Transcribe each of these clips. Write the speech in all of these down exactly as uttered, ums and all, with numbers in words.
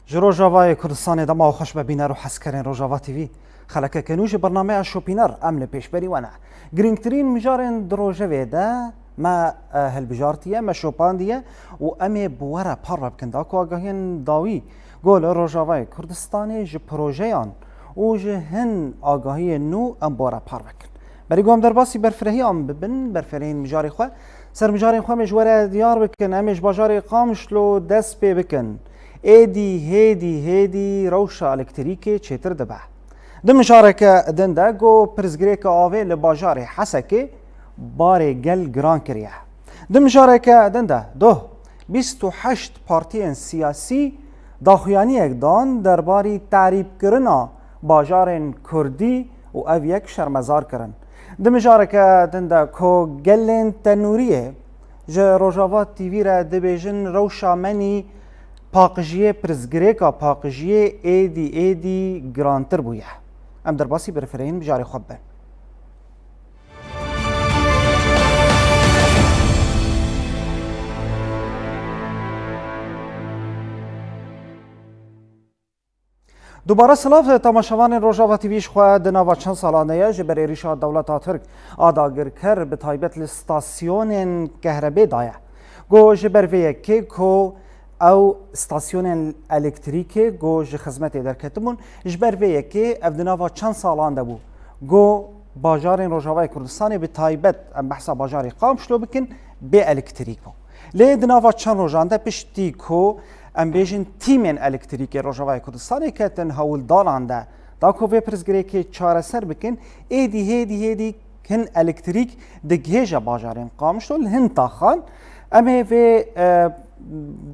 Ji Rojavayê Kurdistanê dema xweş be bîner û hezkerên Rojava T V. Xelekeke nû ji bernameya Şopîner em li pêşberî we ne. Girîngtirîn mijarên di rojevê de me, e, hilbijartiye, me şopandiye û em ê bi we re parve bikin. Da ku agahiyên dawî ku li Rojavayê Kurdistanê ji projeyan û ji hin agahiyên nû em bi we re parve kin. Berî ku em derbasî berfirehiyan bibin, berfirehiyên mijarê xwe, ser mijarên xwe em ê ji we re diyar bikin, em ê ji bajarê Qamişlo dest pê bikin. Êdî, hêdî, hêdî rewşa elektrîkê çêtir dibe. Di mijareke din de ku pirsgirêka avê li bajarê Hesekê barê gel giran kiriye. Di mijareke din de doh bîst û heşt partiyên siyasî daxuyaniyek dan derbarî terîbkirina bajarên kurdî û ev yek şermezar kirin. Di mijareke din de ku gelên tenûriyê ji Rojava T V re dibêjin rewşa menî paqijiyê, pirsgirêka paqijiyê êdî êdî girantir bûye. Em derbasî berfirehiyên mijarê xwe bibin. Dubare silav, temaşevanên Rojava T V ji xwe di nava çend salan de ye ji ber êrîşa dewleta Tirk a dagirker bi taybet li stasyonên kehrebê daye. Ku ji ber vê yekê ku ew stasyonên elektrîkê ku ji xizmetê derketibûn, ji ber vê yekê ev di nava çend salan de bû ku bajarên Rojavayê Kurdistanê bi taybet em behsa bajarê Qamişlo bikin, bê elektrîk bû. Lê di nava çend rojan de piştî ku em bêjin tîmên elektrîkê Rojavayê Kurdistanê ketin hewldanan de, da ku vê pirsgirêkê çareser bikin, êdî hêdî hêdî hin elektrîk digihêje bajarên Qamişlo li hin taxan. Em ê vê, e,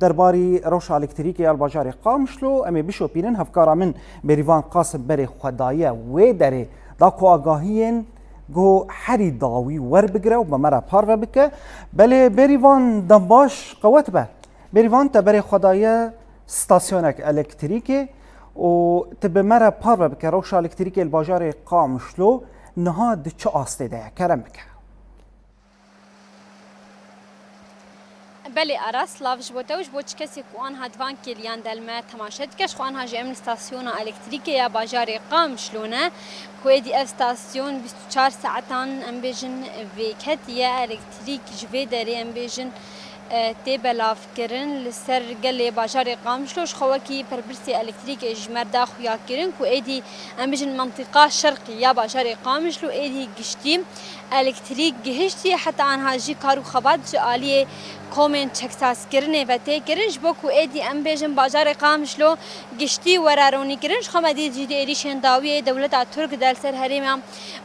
derbarî rewşa elektrîkê ya li bajarê Qamişlo em ê bişopînin. Hevkara min Bêrîvan Qasim berê xwe daye wê derê, da ku agahiyên ku herî dawî werbigire û bi me re parve bike. Belê Bêrîvan, dem baş, qewet be. Bêrîvan, te berê xwe daye stasyonek elektrîkê û tu bi me re parve bike, rewşa elektrîkê li bajarê Qamişlo niha di çi astê de ye? Kerem bike. Belê Aras, silav ji bo te û ji bo çi kesê ku anha di van kêliyan de li me temaşe dike, ji xwe anha jî em li stasyona elektrîkê ya bajarê Qamişlo ne, ku êdî ev stasyon bîst û çar saetan, em bêjin, vêketiye, elektrîk ji vê derê, em bêjin, e, tê belavkirin li ser gelê bajarê Qamişlo. Ji xwe wekî berpirsê elektrîkê ji me re da xuyakirin ku êdî, em bêjin, mentiqa şerqî ya bajarê Qamişlo êdî giştî elektrîk gihiştiye, heta anha jî kar û xebat ji aliyê komên çeksazkirinê ve tê kirin, ji bo ku êdî, em bêjin, bajarê Qamişlo giştî were ronîkirin. Ji xwe me dît jî di êrîşên dawiyê dewleta Tirk de li ser herêma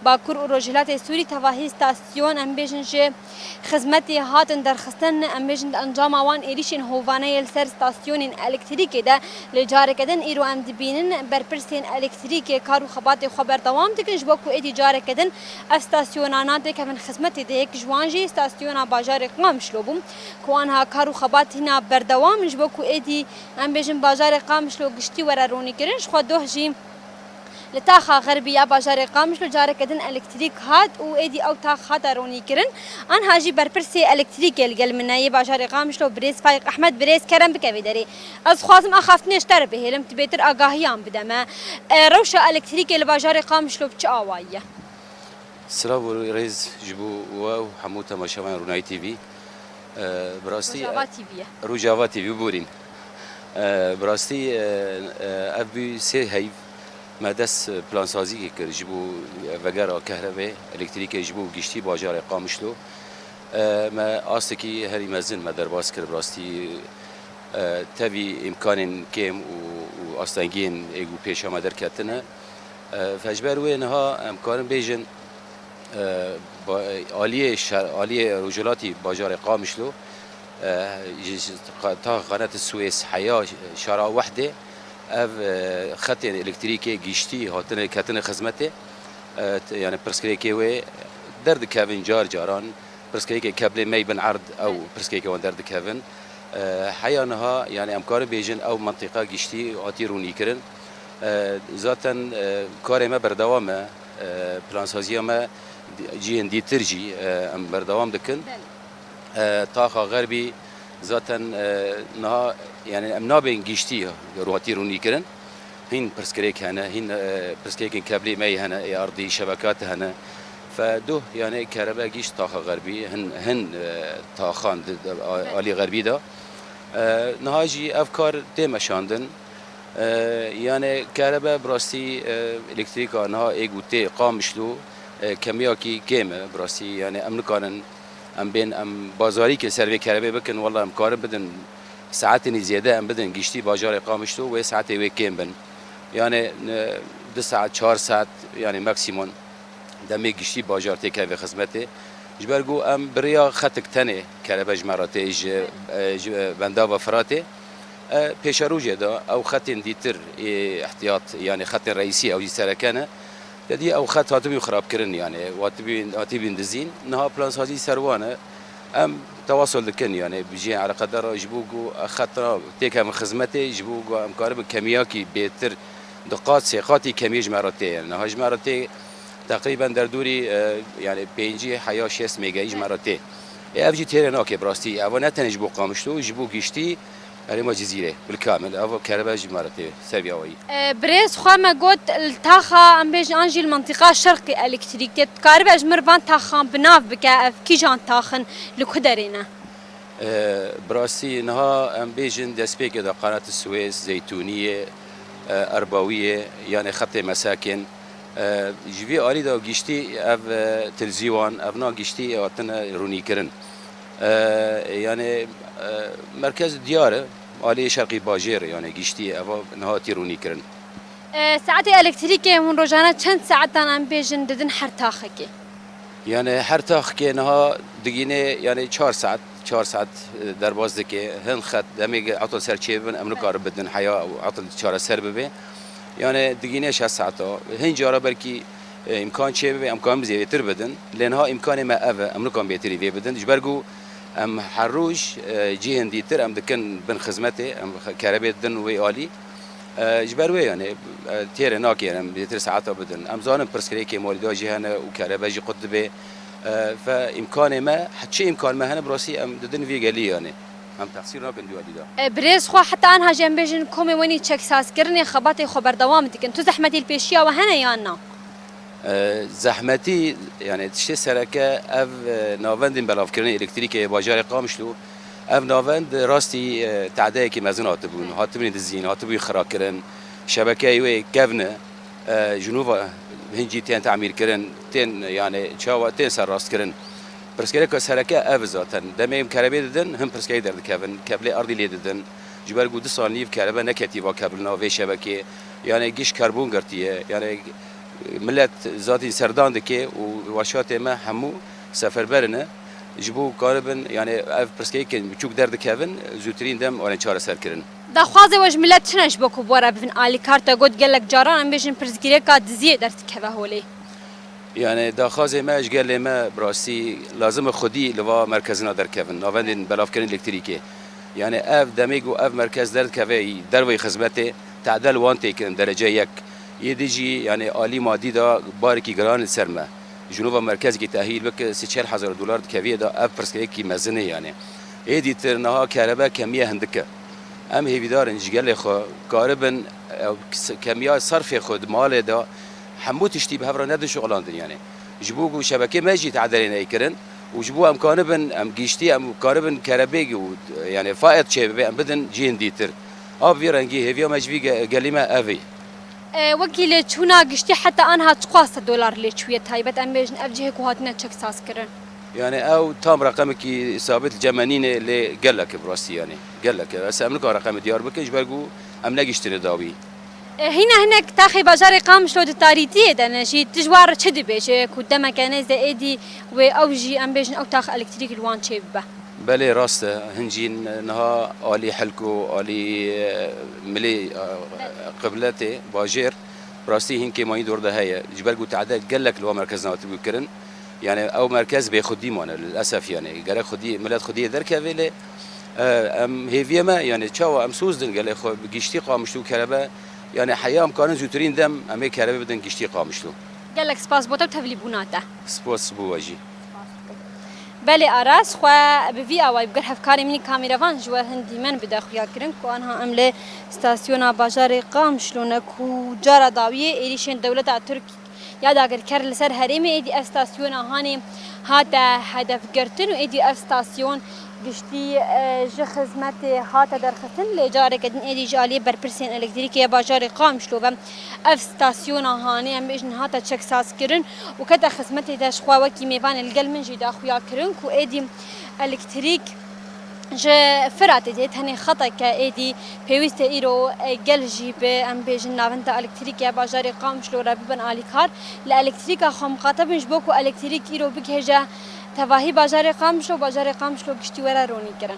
Bakur û Rojhilatê Sûrî tevahî stasyon, em bêjin, ji xizmetê hatin derxistin, em bêjin, di encama wan êrîşên hovane yê li ser stasyonên elektrîkê de. Lê careke din îro em dibînin berpirsên elektrîkê kar û xebatê xwe berdewam dikin, ji bo ku êdî careke din ev stasyona nadikevin xizmetê de. Yek ji wan jî stasyona bajarê Qamişlo bû, ku anha kar û xebat hîna berdewam in, ji bo ku êdî, em bêjin, bajarê Qamişlo giştî were ronîkirin. Ji xwe doh jî li taxa xerbî ya bajarê Qamişlo careke din elektrîk hat û êdî ew tax hate ronîkirin. Anha jî berpirsê elektrîkê li gel min e yê bajarê Qamişlo, birêz Faîq Ehmed. Birêz, kerem bike vê derê. Ez dixwazim axaftinê ji te re bihêlim, tu bêtir agahiyan bide me. E, rewşa elektrîkê li bajarê Qamişlo bi çi awayî ye? Silav û rêz ji bo we û hemû temaşevanên Rûnayî T V. E, bi rastî, Rojava T V ye. Rojava T V, biborîn. E, bi rastî, e, e, ev bû sê heyv me dest plansazî kir ji bo vegera kehrebê, elektrîkê ji bo giştî bajarê Qamişlo. E, me astekî herî mezin me derbas kir, bi rastî, e, tevî îmkanên kêm û, û astengiyên ê ku pêşa me derketine. E, fe ji ber wê niha em karin bêjin, e, ba-, aliyê şer-, aliyê rojhilatî bajarê Qamişlo, e, ji, ji qa-, ta Qanat Suez heya şara Wehdê, ev, e, xetên elektrîkê giştî hatine, ketine xizmetê. E, t-, yani pirsgirêkê wê derdikevin car caran, pirsgirêkê keblê mey bin erd, ew pirsgirêkê wan derdikevin. E, heya niha, yani em karin bêjin ew mintîqa giştî hatî rûnîkirin. E, zaten, e, karê me berdewam e. E, plansaziya me di-, cihên dîtir jî, e, em berdewam dikin. Belê. E, taxa Xerbî zaten, e, niha, yani em nabên giştî hatî rûnîkirin. Hîn pirsgirêk hene, hîn, e, pirsgirêkên keblê me yê hene, ê erdî, şebekat hene. Fe duh, yani kerebe gişt taxa Xerbî, hin, hin, e, taxan di, di, a-, alî Xerbî de. E, niha jî ev kar tê meşandin. E, yani kerebe bi rastî, e, elektrîka niha ê ku tê Qamişlo, e, kemiyakî kêm e, bi rastî, yani em nikarin em bên, em bazarîkê ser vê kerebê bikin, wela em karin bidin saetên zêde em bidin giştî bajarê Qamişlo, wê saetê wê kêm bin. Yani, e, du saet, çar saet, yani maksimum demê giştî bajar tê keve xizmetê. Ji ber ku em bi rêya xetik tenê kerebe ji me re tê, ji, e, ji, e, Bendava Firatê. E, pêşerojê de ew xetên dîtir ê ihtiyat, yani xetên reîsî ew jî sereke ne. Te dî ew xet hatibû xirabkirin, yani hatibû, hatibûn dizîn. Niha plansazî ser wan e. Em tewasul dikin, yani bi cihê eleqedar re ji bo ku xet re têkevin xizmetê, ji bo ku em karibin kemiyakî bêtir di qat sê qatî kemiyê ji me re tê. Yani niha ji me re tê teqrîben derdorî, e, yani pêncî heya şêst mêgayî ji me re tê. Ê, ev jî têrê nake bi rastî. Ev ne tenê ji bo Qamişlo, ji bo giştî herêma Cizîrê bilkamil. Ev kerebe ji me re tê ser vî awayî. E, birêz xwe me got, li taxa, em bêjin, an jî li mintîqa şerqî elektrîk tê. Dikaribe ji mir van taxan bi nav bike, ev kîjan tax in, li ku derê ne? E, bi rastî niha em bêjin destpêkê de Qanat Suez, Zeytûniyê, e, Erbawiyê, yanê xetê Mesakên. E, ji vî alî de giştî ev, e, tilzîwan, ev na giştî hatine rûnîkirin. E, yanê, e, merkez diyar e, aliyê şerqî bajêr, yanê giştî ev niha hatî rûnîkirin. E, saetê elektrîkê hûn rojane çend saetan, em bêjin, didin her taxekê? Yani her taxkê niha digînê, yani çar saet, çar saet, e, derbas dike. Hin xet demê etil ser çê bibin, em nikarin bidin heya etil çareser bibe. Yani digînê şeş saeta. Hin cara belkî, e, îmkan çê bibe, em karin zêdetir bidin. Lê niha îmkanê me ev e, em nikarin bêtirî vê bidin. Ji ber ku em her roj, e, cihên dîtir em dikin bin xizmetê, em kerebê didin wê alî. E, ji ber wê, yani, e, têrê nake, yani, em bêtir saeta bidin. Em zanin pirsgirêkê malî da jî hene û kerebe jî qut dibe. E, fe îmkanê me, çi îmkan me hene, bi rastî em didin vî gelî, yani. Em texsîr nakin dû alî da. E, birêz xwe heta anha jî em bêjin komê wenî çeksazkirinê xebatê xwe berdewam dikin. Tu zehmetî li pêşiya we hene yan na? E, zehmetî, yani tiştê sereke ev, e, navendên belavkirinê elektrîkê yê bajarê Qamişlo, ev navend rastî, e, tadeyekî mezin hatibûn. Hatibûn dizîn, hatibû xirakirin. Şebekeyê wê kevn e, e, ji nû ve hincî tên tamîrkirin, tên, yani çawa tên serrastkirin. Pirsgirêka sereke ev zaten. Demê em kerebê didin, hin pirsgirêk derdikevin, keblê erdî lê didin. Ji ber ku du sal nîv kerebe neketî va keblina vê şebekê. Yani giş karbon girtiye. Yani Milet zatî serdan dike û weşatê me hemû seferber ne. Ji bo karibin, yani ev pirsgirêkên biçûk derdikevin, zûtirîn dem wane çareser kirin. Daxwazê we ji milet çi ne ji bo ku bi we re bibin alîkar? Te got gelek caran em bêjin pirsgirêka diziyê derdikeve holê. Yani daxwazê me ji gelê me bi rastî lazim e xwedî li va merkezina derkevin, navendên belavkirin elektrîkê. Yani ev demê ku ev merkez derdikeve derveyî xizmetê, tadel wan têkirin derece yek. Yê dî jî, yani, alî madî de barekî giran li ser me. Ji nû ve merkezekî tehîl bike, sê çar hezar dolar dikeviyê de ev pirsgirêkî mezin e, yani. Ê dîtir niha kerebe kemiye hindik e. Em hêvîdar in ji gelê xwe karibin, ew, kemiya serfê xwe di malê de hemû tiştî bi hev re nedin şixulandin, yani. Ji bo ku şebekê me jî tedelê neykirin û ji bo em karibin, em giştî, em karibin kerebê û, yani, faet çêbibe, em bidin cihên dîtir. A bi vî rengî hêviya me ji vî ge-, gelî me ev e. E, wekî lêçûna giştî heta anha çiqas dolar lê çûye taybet, em bêjin ev cihê ku hatine çeksazkirin? Yani ew tam reqemekî sabit li cem me nîne, lê gelek e bi rastî, yani gelek e. Ez em nika reqemê diyar bikin ji ber ku em negiştine dawî. E, hîna hinek taxê bajarê Qamişlo di tarîtiyê de ne jî, tu ji wan re çi dibêje ku demeke nêzde êdî wê ew jî, em bêjin, ew tax elektrîk li wan çêbibe? Belê, rast e. Hincîn niha alî Hilko, alî, e, milê, e, qibletê, bajêr, rastî hîn kêmayî dor de heye. Ji ber ku tade gelek li wan merkezan hatibû kirin. Yani ew merkez bêxwedî mane, lilesef yani. Gerek xwedî, milet xwediyê derkeve lê E, em hêviyê me, yani çawa em soz din gelê xwe bi giştî Qamişlo kerebe, yani heya em karin zûtirîn dem em ê kerebe bidin giştî Qamişlo. Gelek spas bo te û tevlîbûna te. Spas bo we jî. Belê Aras xwe bi vî awayî bi gel hevkarê min î kamîrevan ji we hin dîmen bide xuya kirin ku anha em li stasyona bajarê Qamişlo ne ku cara dawiyê êrîşên dewleta Tirk ya dagirker li ser herêmê êdî ev stasyona hanê hate hedefgirtin û êdî ev stasyon giştî, e, ji xizmetê hate derxistin, lê careke din êdî ji aliyê berpirsên elektrîkê ya bajarê Qamişlo ve ev stasyona hanê em bêjin hate çeksazkirin û kete xizmetê de ji xwe wekî mêvanê li gel min jî daxuya kirin ku êdî elektrîk ji Firatê dê tenê xeteke êdî pêwîst e îro, e, gel jî bi, em bêjin, navenda elektrîkê bajarê Qamişlo re bibin alîkar. Li elektrîka xwe miqate bin ji bo ku elektrîk îro bigihêje tevahî bajarê Qamişlo, bajarê Qamişlo giştî were ronîkirin.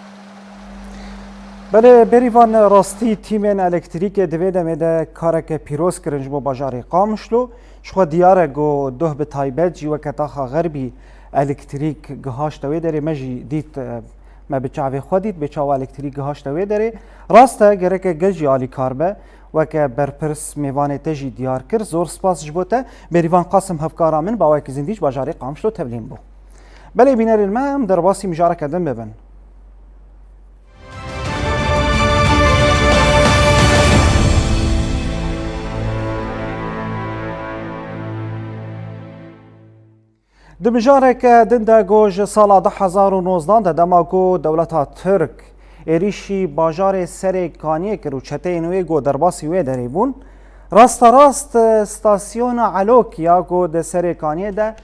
Belê, Bêrîvan, rastî tîmên elektrîkê di vê demê de kareke pîroz kirin ji bo bajarê Qamişlo. Ji xwe diyar e ku doh bi taybet jî weke taxa Xerbî elektrîk gihaşte wê derê, me jî dît, e, me bi çavê xwe dît, bê çawa elektrîk gihaşte wê derê. Rast e, gereke gel jî alîkar be, weke berpirs mêvanê te jî diyar kir. Zor spas ji bo te. Bêrîvan Qasim hevkara min bi awayekî zindî ji bajarê Qamişlo tevlîn bû. Belê bînerên me, em derbasî mijareke din bibin. Di mijareke din de got, ji sala du hezar û nozdan de dema ku dewleta Tirk êrîşî bajarê Serê Kaniyê kir û çeteyên wê ku derbasî wê derê bûn, rasterast, e, stasyona Elok ya ku di Serê Kaniyê de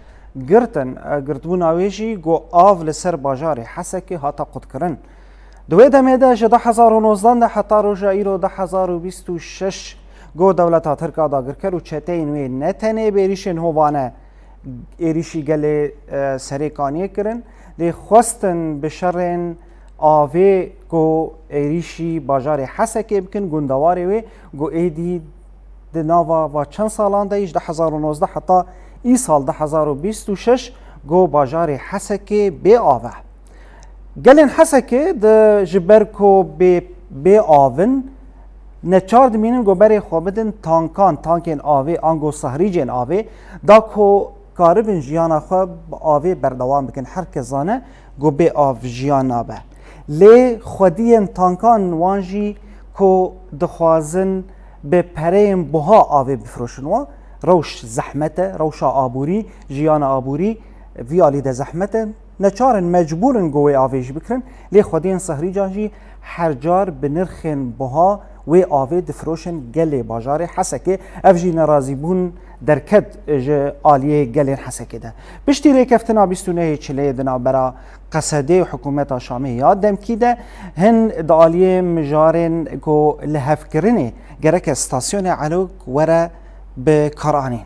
girtin, e, girtbûna wê jî ku av li ser bajarê Hesekê hate qutkirin. Di wê demê de ji du hezar û nozdan de heta roja îro du hezar û bîst û şeş ku dewleta Tirk a dagirker û çeteyên wê ne tenê bi êrîşên hovane êrîşî gelê, e, Serê Kaniyê kirin, lê xwestin bi şerên avê ku êrîşî bajarê Hesekê bikin, gundewarê wê ku êdî di nava va çend salan de, ji du hezar û nozdeh heta îsal du hezar û bîst û şeş, ku bajarê Hesekê bê av e. Gelên Hesekê di ji ber ku bê, bê av in, neçar dimînin ku berê xwe bidin tankan, tankên avê, ango sahrîcên avê, da ku karibin jiyana xwe bi avê berdewam bikin. Her kes zane ku bê av jiyan nabe. Lê xwediyên tankan wan jî ku dixwazin bi pereyên buha avê bifiroşin wan, rewş zehmet e, rewşa aborî, jiyana aborî vî alî de zehmet e. Neçar in, mecbûr in ku wê avê jî bikirin, lê xwediyên sahrîcan jî her car bi nirxên buha wê avê difiroşin gelê bajarê Hesekê. Ev jî nerazîbûn derket ji aliyê gelên Hesekê de. Piştî rêkeftina bîst û nehê Çileyê di navbera Qesedê û hikûmeta Şamê ya demkî de hin di aliyê mijarên ku lihevkirinê gereke stasyonê Elok were bi kar anîn.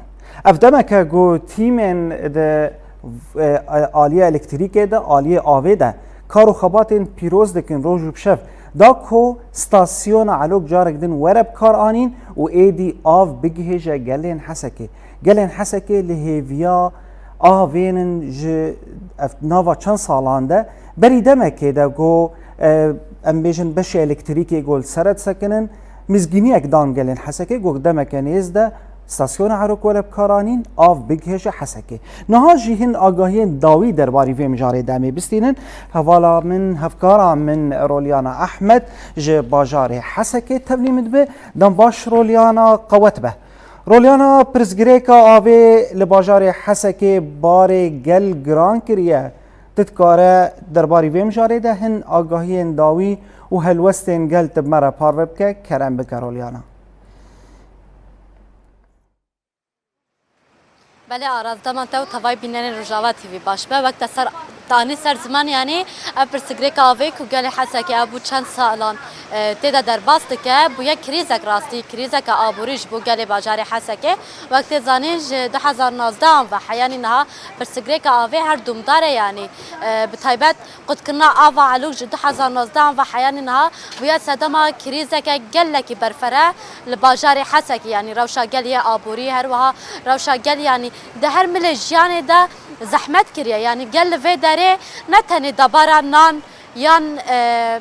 Ev demek e ku tîmên di, e, aliyê elektrîkê de, aliyê avê de kar û xebatên pîroz dikin roj û bi şev, da ku stasyona Elok carek din were bi kar anîn û êdî av bigihêje gelên Hesekê. Gelên Hesekê li hêviya avên in ji ev nava çend salan de, berî demekê de ku, e, em bêjin beşê elektrîkê ku li ser e disekinin, mizgîniyek dan gelên Hesekê ku demeke nêz de stasyona Erok were bi kar anîn, av bigihêje Hesekê. Niha jî hin agahiyên dawî derbarî vê mijarê de em ê bistînin. Hevala min, hevkara min Rolyana Ehmed ji bajarê Hesekê tevlî min dibe. Dem baş Rolyana, qewet be. Rolyana, pirsgirêka avê li bajarê Hesekê barê gel giran kiriye. Tu dikare derbarî vê mijarê de hin agahiyên dawî û helwestên gel tu bi me re parve bike, kerem bike Rolyana. Belê Aras, dema te û tevayî bînerên Rojava T V baş be. Wek te ser, te anî ser ziman, yanî ev pirsgirêka avê ku gelê Hesekê ev bû çend salan, e, tê de derbas dike, bûye krîzek rastî, krîzeke aborî ji bo gelê bajarê Hesekê. Wek tê zanîn ji du hezar nozdeh an ve heyanî niha pirsgirêka avê her domdar e, yanî, e, bi taybet qutkirina ava Elok ji du hezar nozdeh an ve heyanî niha bûye sedema krîzeke gelekî berfere li bajarê Hesekê, yanî rewşa gel yê aborî, her wiha rewşa gel, yanî di her milê jiyanê de zehmet kiriye. Yanî gel li vê derê ne tenê debara nan, yan, e,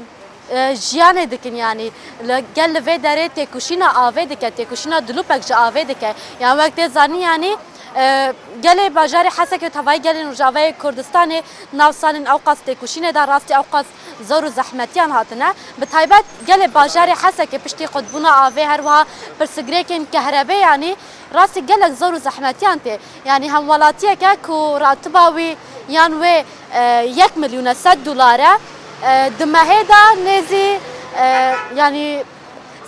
e, jiyanê dikin, yanî li gel li vê derê têkoşîna avê dike, têkoşîna dilûpek ji avê dike. Yan wek tê zanîn, yanî, e, gelê bajarê Hesekê û tevayî gelên Rojavayê Kurdistanê nav salên ewqas têkoşînê de rastî ewqas zor û zehmetiyan hatine. Bi taybet gelê bajarê Hesekê piştî qutbûna avê her wiha pirsgirêkên kehrebê, yanî rastî gelek zor û zehmetiyan tê. Yanî hemwelatiyeke ku ratiba wî yan wê, e, yek milyon e sed dolar e, e, di mehê de nêzî, e, yanî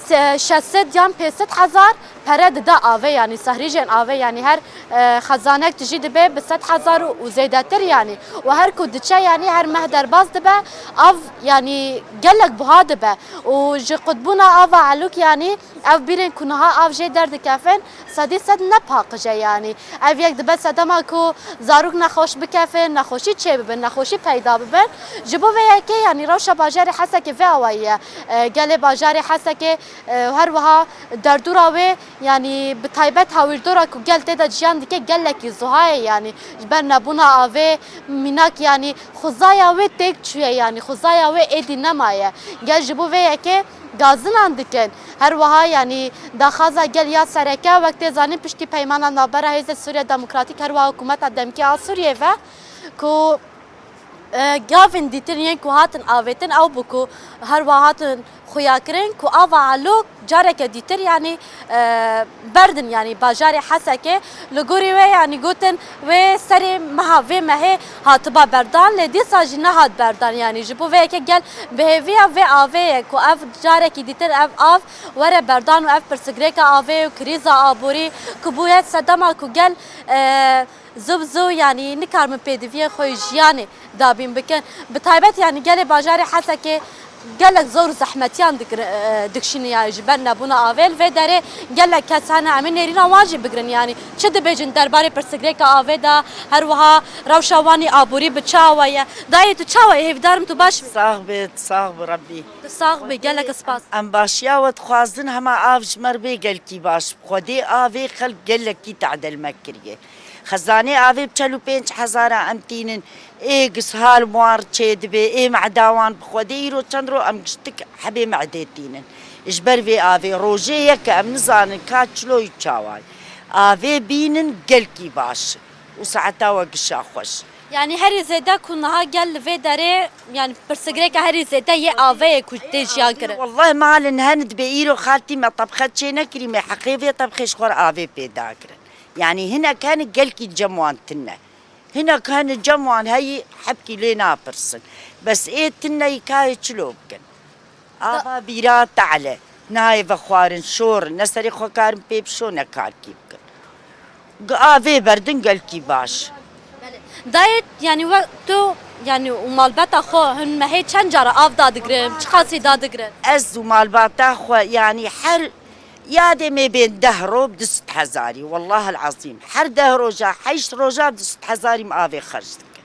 se-, şeş sed yan pênc sed hezar pere dide avê, yanî sehrîjên avê, yanî her, e, xezanek tijî dibe bi sed hezar û zêdetir, yanî û her ku diçe, yanî her meh derbas dibe, av, yanî gelek buha dibe û ji qutbûna ava Elûk, yanî ev bîrên ku niha av jê derdikevin, sedî sed ne paqij e, yanî ev yek dibe sedema ku zarok nexweş bikevin, nexweşî çêbibin, nexweşî peyda bibin. Ji bo vê yekê, yanî rewşa bajarê Hesekê vê awayî ye. E, gelê bajarê Hesekê, e, her wiha derdora wê, yanî bi taybet hawîrdora ku gel tê de jiyan dike, gelekî zuha ye, yanî ji ber nebûna avê mînak, yanî xwezaya wê têk çûye, yanî xwezaya wê êdî nemaye. Gel ji bo vê yekê gazinan dikin. Her wiha, yanî daxwaza gel ya sereke, wek tê zanîn, piştî peymana navbera Hêzê Sûriya Demokratîk, her wiha hikûmeta demkî a Sûriyê ve ku, e, gavên dîtir yên ku hatin avêtin ew bû ku her wiha hatin xuyakirin ku ava Elok careke dîtir, yanî, e, berdin, yanî bajarê Hesekê. Li gorî wê, yanî gotin wê serê meha vê mehê hatiba berdan, lê dîsa jî nehat berdan. Yanî ji bo vê yekê gel bi hêviya vê avê ye ku ev carekî dîtir ev av were berdan û ev pirsgirêka avê û krîza aborî ku bûye sedema ku gel, e, zû bi zû, yanî nikarin pêdiviyên xwe yê jiyanê dabîn bikin. Bi taybet, yanî gelê bajarê Hesekê gelek zor û zehmetiyan dikir-, e, dikişînin, yanî ji ber nebûna avê. Li vê derê gelek kes hene, em ê nêrîna wan jî bigirin, yanî çi dibêjin derbarê pirsgirêka avê de, her wiha rewşa wan ê aborî bi çi awa ye? Dayê, tu çawa yî? Hêvîdar im tu baş bî. Sax bî, sax bî Rebbî. Tu sax bî, gelek spas. Em başiya we dixwazin, hema av ji me re bê gelkî baş. Xwedê avê xelk gelekî tedel me kiriye. Xezanê avê bi çel û pênc hezara em tînin, ê gishal wan çê dibe, ê mehda wan bi Xwedê îro çend ro em giştik hebê mehdê tînin. Ji ber vê avê rojê yek em nizanin ka çiloyî çaway. Avê bînin gelkî baş û saeta we gişa xweş. Yanî herî zêde ku niha gel li vê derê, yanî pirsgirêka herî zêde yê avê ye ku tê jiyan kirin. Wallahî malin hen dibe îro xaltî me tebxe çê nekirî, me heqê vê tebxê ji xwe re avê pêda kirin. Yanî hinek hene gelkî cem wan tune. Hinek hene cem wan heyî hebkî lê napirsin. Bes ê tune yî kayê çilo bikin. Ava bîra tehle. Nayê vexwarin şor. Ne serê xwe karin pê bişo ne karkî bikin. Avê berdin gelkî baş. Dayê, yanî we tu, yanî û malbeta xwe hin mehê çend cara av dadigrin? Çiqasî dadigrin? Ez û malbata xwe, yanî her yadê me bên deh ro bi du sed hezarî, wellahil ezîm. Her deh roja, heşt roja bi du sed hezarî me avê xerc dikin.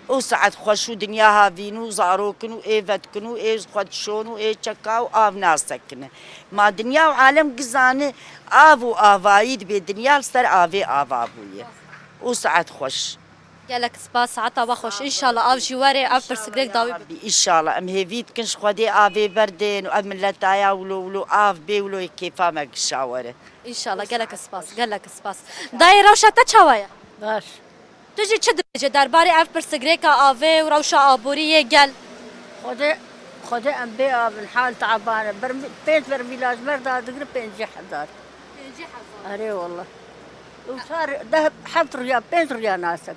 Û saet xweş û dinya havîn û zarokin û ê vedikin û ê xwe dişon û ê çeka û av nasekine. Ma dinya û alem gizane av û avayî dibê, dinya li ser avê ava bûye. Û saet xweş. Gelek spas, saeta we xweş. Înşallah av jî were, ev pirsgirêk dawî bibe. Rabbî, înşallah. Em hêvî dikin ji Xwedê avê berdên û ev miletaya wilo wilo av bê, wilo yê kêfa me gişa were. Înşallah, gelek spas, gelek spas. Dayê, rewşa te çawa ye? Baş. Tu jî çi dibêje derbarê ev pirsgirêka avê û rewşa aborî yê gel? Xwedê, Xwedê em bê av in, hal teban e. Bermî-, pênc bermîla ji me re dadigire pêncî hezar. Pêncî hezar. Erê wallah. Û çar, deh, heft riya, pênc riya nasek.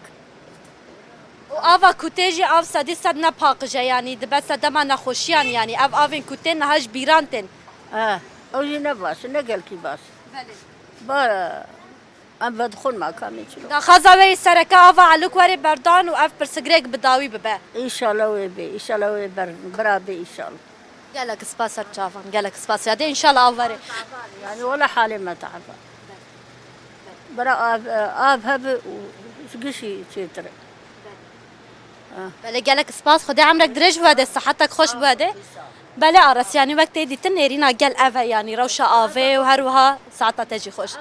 Û ava ku tê jî av sedî sed ne paqij e, yanî dibe sedema nexweşiyan, yanî ev avên ku tên niha ji bîran tên. E, ew jî ne baş e, ne gelkî baş. Belê. Ba, em vedixwin makamê çilo. Daxwaza we yê sereke ava Elûk were berdan û ev pirsgirêk bi dawî bibe. Înşallah wê bê, înşallah wê ber, bira bê înşallah. Gelek spas ser çavan, gelek spas. Ya dê înşallah av were. Yani wala halê me taban. Bira av, av hebe û ji gişî çêtir e. Belê, gelek spas. Xwedê emrek dirêj bû de, sihetek xweş bû de. Belê Aras, yanî wek tê dîtin nêrîna gel ev e, yanî rewşa avê û her wiha saeta te jî xweş.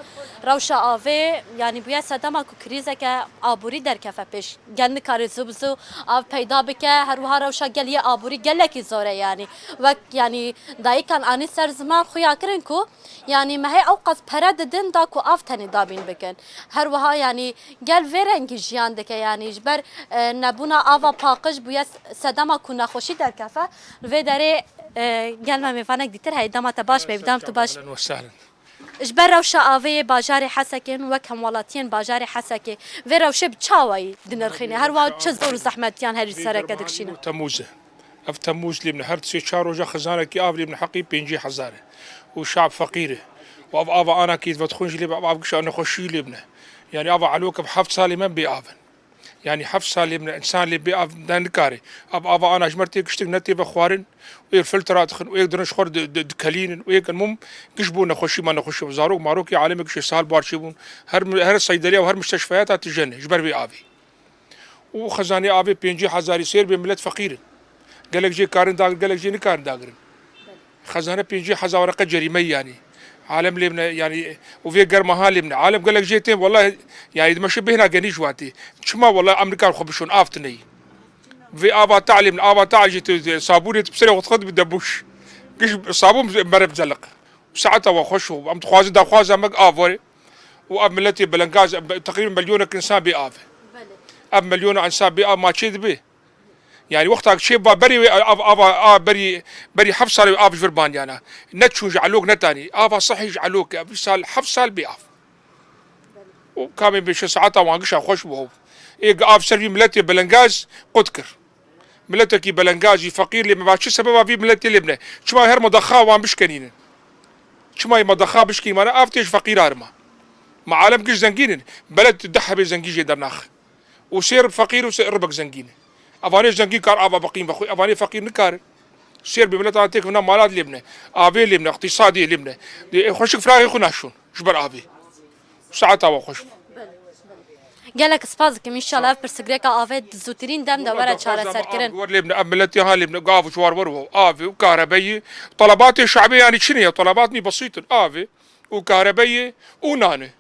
Rewşa avê yanî bûye sedema ku krîzeke aborî derkefe pêş. Gel nikare zû bi zû av peyda bike, her wiha rewşa gel yê aborî gelekî zor e yanî. Wek yanî dayikan anî ser ziman xuya kirin ku yanî me hê ewqas pere didin da ku av tenê dabîn bikin. Her wiha yanî gel vê rengî jiyan dike, yanî ji ber, e, nebûna ava paqij bûye s-, sedema ku nexweşî derkefe. Li vê derê, e, gel me mêvanek dîtir heye, dema te baş be, dema tu baş. Ehlen we sehlen. Ji ber rewşa avê yê bajarê Hesekê, wek hemwelatiyên bajarê Hesekê, vê rewşê bi çawayî dinirxîne? Her wiha çi zor û zehmetiyan herî sereke dikişîne? Temûz e. Ev Temûz lê bine, her sê çar roja xizanekî av lê bine heqî pêncî hezar e. Û şab feqîr e. Û ev ava anakî ve dixwin jî lê bine, ev av gişa nexweşî lê bine. Yanî ava elok ev heft salê me bê av in. Yanî heft salê bine, însan lê bê av ne nikare. Ev ava ana ji me tê kiştin, ne tê vexwarin. Û yê filtra dixin, û yê dirin ji xwe di, di, dikelînin, û yê kin mum giş bû nexweşî me nexweşî. Zarok marokê alemê gişê sal bar çêbûn. Her, her seydeliya û her misteshfeyata tijene ji ber vê avê. Û xezanê avê pêncî hezarî sêr bê, milet feqîr in. Gelek jê karin dagir, gelek jê nikarin dagirin. Xezane pêncî hezar wereqe cerîme yanî. Alem lê bine yanî, û vê germa ha lê bine. Alem gelek jê tên, wellahî, yanî dimeşe bêhna genî ji wan tê. Çima wellahî em nikarin xwe bişon, av tune yî. Vê ava ta lê bine, ava ta jî tu, tu sabûnê tu bi serê xwe dixwe dibe bûş. Giş sabûn mere bi celiq. Saeta we xweş û em dixwazin daxwaza me av were. Û ev miletê belengaz, teqrîben milyonek însan bê av e. Belê. Ev milyona însan bê av ma çê dibe? Yanî wexta çê va berê wê av, ava, a berî, berî heft salê wê av ji vir bandiyana. Ne çûn ji elok ne tanî. Ava sehî ji elok e. Vî sal heft sal bê av. Û kamê bê şe saeta wan gişa xweş bû. Ê av ser vî miletê belengaz qut kir. Miletekî belengazî, feqîr lê me va çi sebeba vî miletê lê bine? Çima her medaxa wan bişkenînin? Çima yê medaxa bişkîn mane av tê ji feqîra rima? Ma alem giş zengîn in. Beled deh hebê zengî jê dernax. Û sêr feqîr û sêr ribek zengîn e. Evanê zengîn kar ava beqîn vexwe. Evanê feqîr nikarin. Sêr bi mileta têk vina malat lê bine. Avê lê bine, iqtîsadê lê bine. Dê xweşik firaxê xwe naşon. Ji ber avê. Saeta we xweş bû. Gelek spas dikim. Înşallah ev pirsigrêka avê di zûtirîn dem de were çareserkirin. Were lê bine, ev miletê ha lê bine, gav û çwar wer û avê û karebeyê. Telebatê şabê yanî çi ne ya? Telebat nî besît in. Avê û karebeyê û nan e.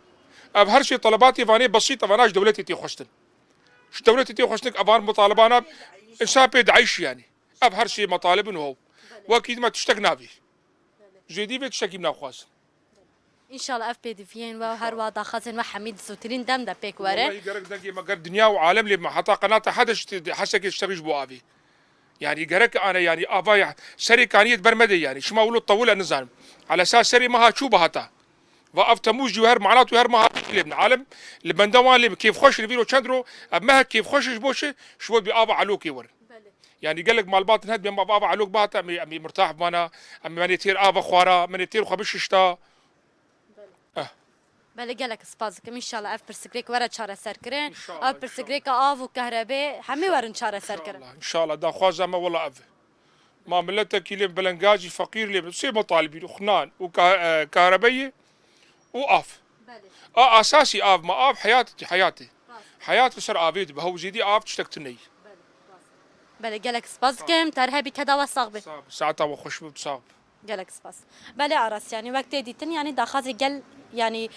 Ev her sê telebatê vanê besît, evana ji dewletê tê xwestin. Ji dewletê tê xwestin, evan mutalibana însan pê dieyşî yanî. Ev her sê metalib in ho. Wekî dima tiştek navî. Zêdî vê tiştekî naxwazin. Înşallah ev pêdiviyên we û her wiha daxwazên we hemî di zûtirîn dem de pêk were. Wellahî gerek dengê me ger dinya û alem lê me heta qenata hede ji Hesekê ji terî ji bo avê. Yanî gerek ane yanî ava ya serê kaniyê di ber me de yanî. Şima wilo tewil e nizanim. Ala sa serê me ha çû bi hata. Va ev Temûz jî her manat û her meha lê bin. Alem li benda wan lê bi kêfxweş in vîro çend ro. Ev meh kêfxweş ji bo çi? Ji bo bi ava elokê werin. Belê. Yanî gelek malbatin het bê, em ava elok bihata, em ê, em ê mirtah bana, em ê menê têr ava xwara, menê têr xwe bişişta. Belê. Eh. Belê, gelek spas dikim. Înşallah ev pirsigrêk were çareserkirin. Înşallah, ev pirsigrêka av û kehrebê hemî werin çareserkirin. Înşallah, înşallah. Daxwaza me wela ev e. Ma miletekî lê belengazî feqîr lê sê metalibî xnan û ka-, e, karebeyê û av. Belê. A asasî av ma av heyat, heyatê. Rast. Heyat li ser avê dibe. Hew zêdî av tiştek tune ye. Belê, rast. Belê, gelek spas dikim. Ter hebî keda we sax be. Sax be. Saeta we xweş be, sax be. Gelek spas. Belê Aras, yanî wek tê dîtin, yanî daxwazê gel, yanî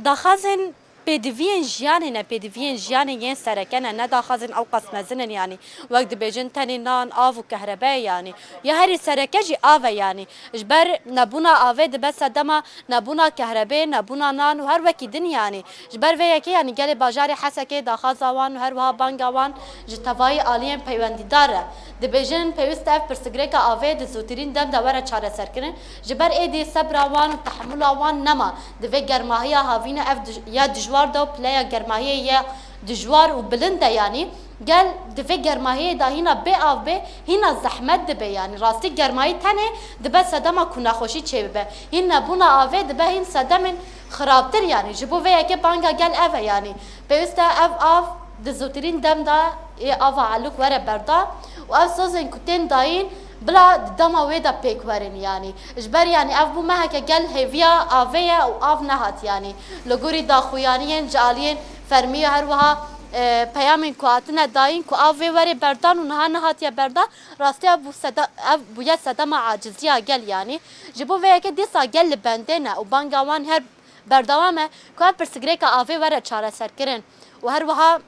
daxwazên pêdiviyên jiyanê ne, pêdiviyên jiyanê yên sereke ne, ne daxwazên ewqas mezin in, yanî wek dibêjin tenê nan, av û kehrebe ye, yanî ya herî sereke jî av e, yanî ji ber nebûna avê dibe sedema nebûna kehrebê, nebûna nan û her wekî din, yanî ji ber vê yekê, yanî gelê bajarê Hesekê daxwaza wan û her wiha banga wan ji tevayî aliyên peywendîdar re. Dibêjin, pêwîst e ev pirsigrêka avê di zûtirîn dem de were çareserkirin. Ji ber êdî sebra wan û tehemûla wan nema. Di vê germahiya havîna ev dij-, ya dijwar de û pileya germahiyê ya dijwar û bilind e, yanî gel di vê germahiyê de hîna bê av bê, hîna zehmet dibe, yanî rastî germahî tenê dibe sedema ku nexweşî çêbibe. Hîn nebûna avê dibe hîn sedemên xirabtir, yanî ji bo vê yekê banga gel ev e, yanî pêwîst e ev av di zûtirîn dem de ê ava elûk were berdan û ev sozên ku tên dayîn bila di dema wê de pêk werin, yanî ji ber, yanî ev bû meheke gel hêviya avê ye û av nehat, yanî li gorî daxuyaniyên ji aliyên fermî ya her wiha E, peyamên ku hatine dayîn ku ev vê were berdan û niha nehatiye berdan, rastî ev bû seda-, ev bûye sedema aciziya gel, yanî ji bo vê yekê dîsa gel li bendê ne û banga wan her berdewam e ku ev pirsgirêka avê were çareserkirin û her wiha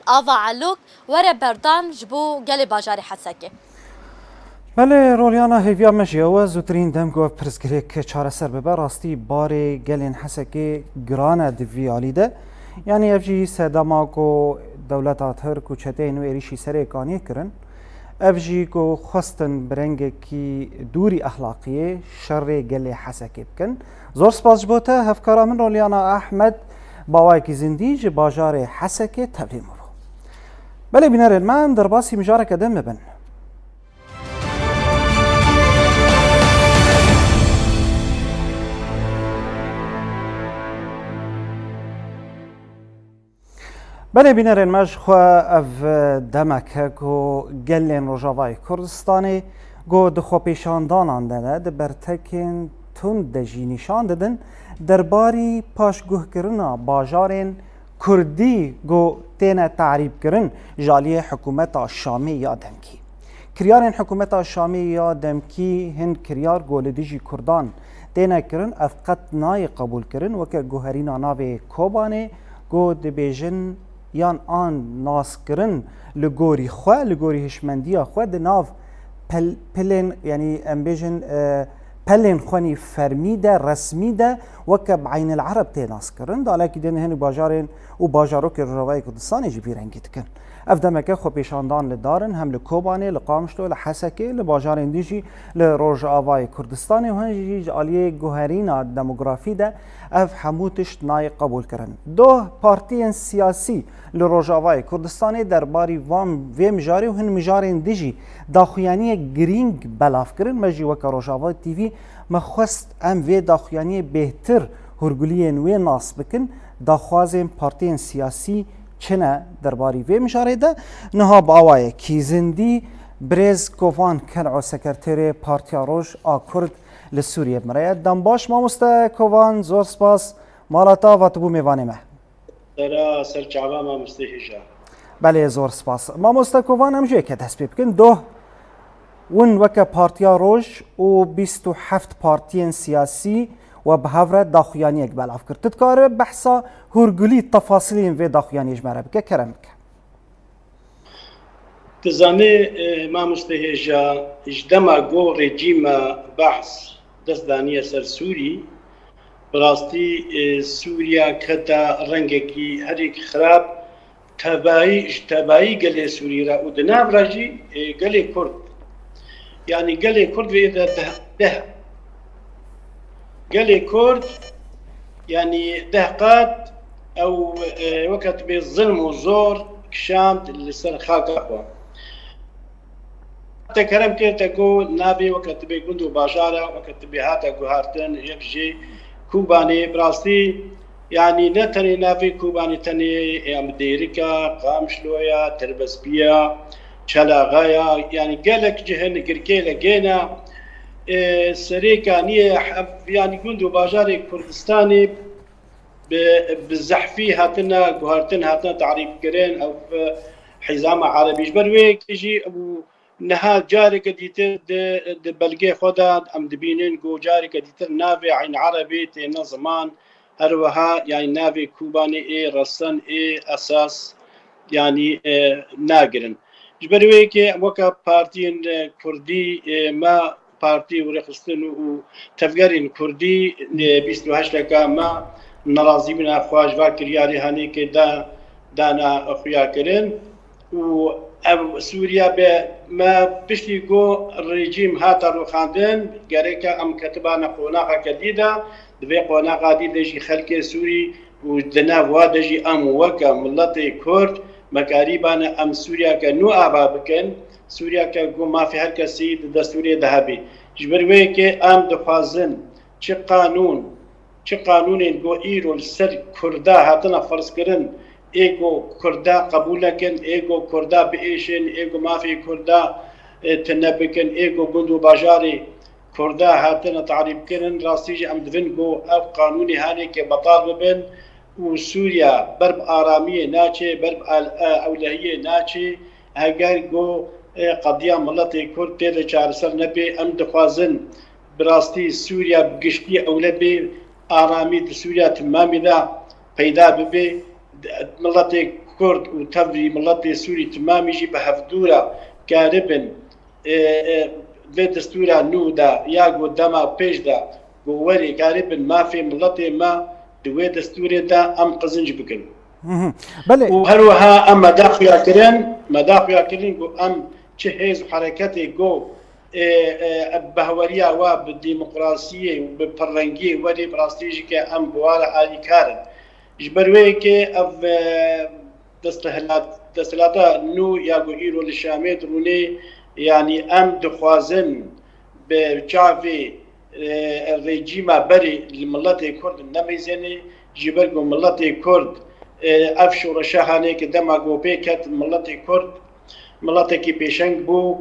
ava Elok were berdan ji bo gelê bajarê Hesekê. Belê, Rolyana, hêviya me jî ew e, zûtirîn dem ku ev pirsgirêk çareser bibe. Rastî barê gelên Hesekê giran e di vî alî de. Yanî ev jî sedema ku dewleta Tirk û çeteyên wê êrîşî serê kaniyê kirin. Ev jî ku xwestin bi rengekî dûrî exlaqiyê şerê gelê Hesekê bikin. Zor spas ji bo te, hevkara min Rolyana Ahmed, bi awayekî zindî ji bajarê Hesekê tevlî min bû. Belê bînerên me, em derbasî mijareke din bibin. Belê bînerên me, ji xwe ev demek e ku gelên Rojavayê Kurdistanê ku di xwepêşandanan de ne, di bertekên tund de jî nîşan didin derbarî paşguhkirina bajarên Kurdî ku têne tarîbkirin ji aliyê hikûmeta Şamê ya demkî. Kiryarên hikûmeta Şamê ya demkî hin kiryar ku li dijî Kurdan têne kirin, ev qet nayê qebûlkirin, weke guherîna navê Kobanê ku dibêjin yan an naskirin li gorî xwe, li gorî hişmendiya xwe di nav pel-, pilên, yanî em bêjin, e, pelên xwenî fermî de, resmî de weke bi Eynil Ereb tê naskirin. Di alekî din hin bajarên û bajarokê Rojavayê Kurdistanê jî vî rengî dikin. Ev demeke xwepêşandan li dar in, hem li Kobanê, li Qamişlo, li Hesekê, li bajarên din jî li Rojavayê Kurdistanê û hin jî ji aliyê guherîna demografî de ev hemû tişt nayê qebûlkirin. Doh partiyên siyasî li Rojavayê Kurdistanê derbarî van vê mijarê û hin mijarên din jî daxuyaniyek girîng belav kirin. Me jî weke Rojava T V me xwest em vê daxuyaniyê bêhtir hûrguliyên wê nas bikin. Daxwazên partiyên siyasî çi ne derbarî vê mijarê de? Niha bi awayekî zindî birêz Kovan Kel'o, sekreterê Partiya Roj a Kurd li Sûriyê, bi me re ye. Dem baş mamoste Kovan, zor spas. Mala te ava, tu bû mêvanê me. Sera ser çava mamoste hêja. Belê, zor spas. Mamoste Kovan, em ji yekê dest pê bikin. Doh, win weke Partiya Roj û bîst û heft partiyên siyasî we bi hev re daxuyaniyek belav kir. Tu dikare behsa hûrgulî, tefasilên vê daxuyaniyê ji me re bike, kerem bike. Dizanî, e, mamoste hêja, ji dema ku rejîma Behs dest daniye ser Sûrî, bi rastî, e, Sûriya kete rengekî herî xirab, tevayî, ji tevayî gelê Sûrî re û di nav re jî, e, gelê Kurd. Yanî gelê Kurd vê de deh, deh. Gelê Kurd, yanî deh qat ew, e, weke tu bê zilm û zor kişand li ser xaka xwe. Te kerem kir, te ku navê weke tu bê gund û bajara, weke tu bê hate guhartin, yek jê Kobanê, bi rastî, yanî ne tenê navê Kobanê, tenê em Dêrika, Qamişloya, Tirbespî ya, Çelaxa ya, yanî gelek cih in, Girkê Legê ne, e, Serêkaniyê, hev-, yanî gund û bajarê Kurdistanê bi, bi zehfî hatine guhartin, hatine tarîfkirin, ew, e, hîzama erebî. Ji ber wê yekê jî ew niha careke dîtir di, di belgê xwe de em dibînin ku careke dîtir navê Eyn Erebê têne ziman, her wiha, yanî navê Kobanê ê resen ê esas, yanî, e, nagirin. Ji ber wê yekê em weke partiyên, e, Kurdî, e, me partî û rêxistin û tevgerên Kurdî, e, bîst û heşteka me nerazîbûna xwe ji va kiryarê hanê ke da, dana xuya kirin. Û ev Sûriya be me piştî ku rejîm hate rûxandin, gereke em ketibane qonaxeke dî de, di vê qonaxa dî de jî xelkê Sûrî û di nav wa de jî em weke miletê Kurd me karîbane em Sûriyeke nû ava bikin, Sûriyeke ku mafê her kesî di destûrê de hebî. Ji ber wê yekê em dixwazin çi qanûn, çi qanûnên ku îro li ser Kurda hatine ferzkirin, ê ku Kurda qebûl nekin, ê ku Kurda biêşin, ê ku mafê Kurda, e, tune bikin, ê ku gund û bajarê Kurda hatine tarîfkirin, rastî jî em divin ku ev qanûnê hanê ke betal bibin, û Sûriya ber bi aramiyê naçê, ber bi al-, e, ewlehiyê naçê, heger ku, e, qediya miletê Kurd tê de çareser nebe. Em dixwazin bi rastî Sûriya bi giştî ewle bê, aramî di Sûriya timamî de peyda bibe. Miletê Kurd û tevlî miletê Sûrî timamî jî bi hevdû re karibin, e, e, vê destûra nû de ya ku dema pêş de ku werê karibin mafê miletê me di wê destûrê de em qizinc bikin. Mhm. Belê. Û her wiha em me da xuya kirin, me da xuya kirin ku em çi hêz û hereketê ku, e, e, behweriya wa bi demokrasiyê û bi pirrengiyê werê bi rastî jî ke em bi wa re alîkar in. Ji ber wê yekê ev, e, desthilat-, desthilata nû ya ku îro li Şamê dirûnê, yanî em dixwazin bi çavê, e, rejîma berê li miletê Kurd nemeyzênê, ji ber ku miletê Kurd, e, ev şoreşa hanê ki dema ku pê ket miletê Kurd, miletekî pêşeng bû,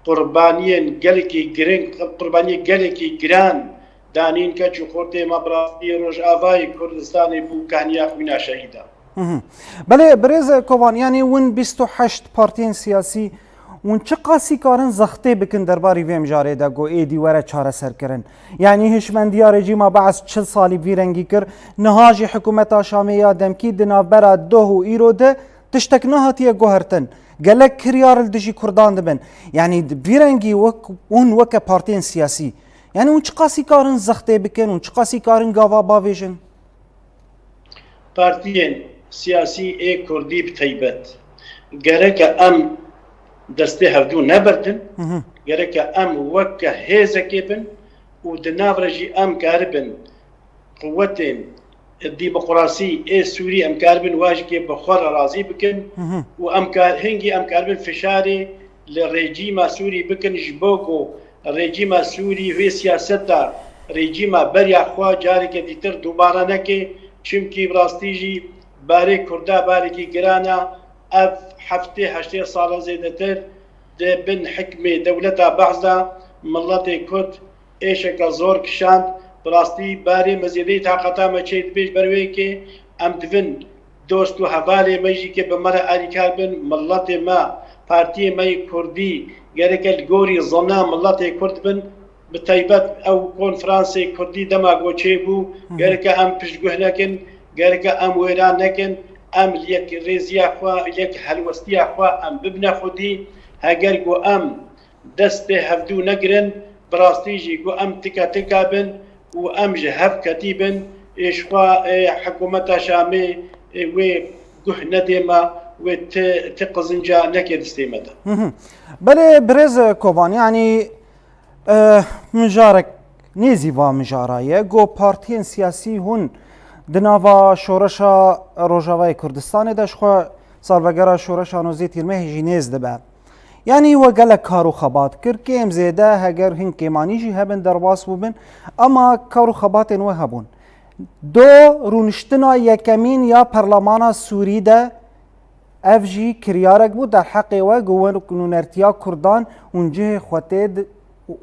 qurbaniyên gelekî giring, qurbaniyê gelekî giran danîn keç û xortê me bi rastî Rojavayê Kurdistanê bû kaniya xwîna şehîdan. Mhm. Belê, birêz Kovan, yanî hûn bîst û heşt partiyên siyasî, hûn çi qasî karin zextê bikin derbarî vê mijarê de ku êdî were çareserkirin? Yanî hişmendiya rejîma Be'es çil salî vî rengî kir, niha jî hikûmeta Şamê ya demkî di navbera doh û îro de tiştek nehatiye guhertin. Gelek kiryar li dijî Kurdan dibin. Yanî di vî rengî wek, hûn weke partiyên siyasî, yanî hûn çiqasî karin zextê bikin, hûn çiqasî karin gava bavêjin? Partiyên siyasî ê Kurdî bi teybet gereke em destê hevdû nebertin, Mhm. gereke em weke hêzekê bin û di nav re jî em karibin quwetên demokrasî ê Sûrî em karibin wajikê bi xwe re razî bikin Mhm. û em kar, hingî em karibin fişarê li rejîma Sûrî bikin ji bo ku rejîma Sûrî wê siyaseta rejîma beriya xwe careke dîtir dubare neke, çimkî bi rastî jî barê Kurda barekî giran e. Ev heftê heştê sal e zêdetir di bin hikmê dewleta Be'es de miletê Kurd êşeke zor kişand. Bi rastî barê me zêdeyî taqeta me çê dibe ji ber wê yekê em divin dost û hevalê me jî ke bi me re alîkar bin, miletê me, partiyê me yê Kurdî gereke li gorî zona miletê Kurd bin, bi teybet ew konferansê Kurdî dema ku çêbû, Hı hı. gereke em piştguh nekin, gereke em wêran nekin, em li yek rêziya xwe, yek helwestiya xwe em bibine xwedî, heger ku em dest pê hevdû negirin, bi rastî jî ku em tika tika bin û em ji hev ketî bin, ê ji xwe, ê hikûmeta Şamê, ê wê guh nedê me, wê ti, ti qizinca neke distê me de. Hı hı. Belê birêz Kovan, yanî, e, mijarek nêzî va mijara ye, ku partiyên siyasî hûn di nava şoreşa Rojavayê Kurdistanê de ji xwe salvegera şoreşa nozê Tîrmehê jî nêz dibe. Yanî we gelek kar û xebat kir, kêm zêde heger hin kêmanî jî hebin derbas bûbin, ema kar û xebatên we hebûn. Do rûniştina yekemîn ya Perlemana Sûrî de ev jî kiryarek bû derheqê we ku wek nûnertiya Kurdan hûn cihê xwe tê di-,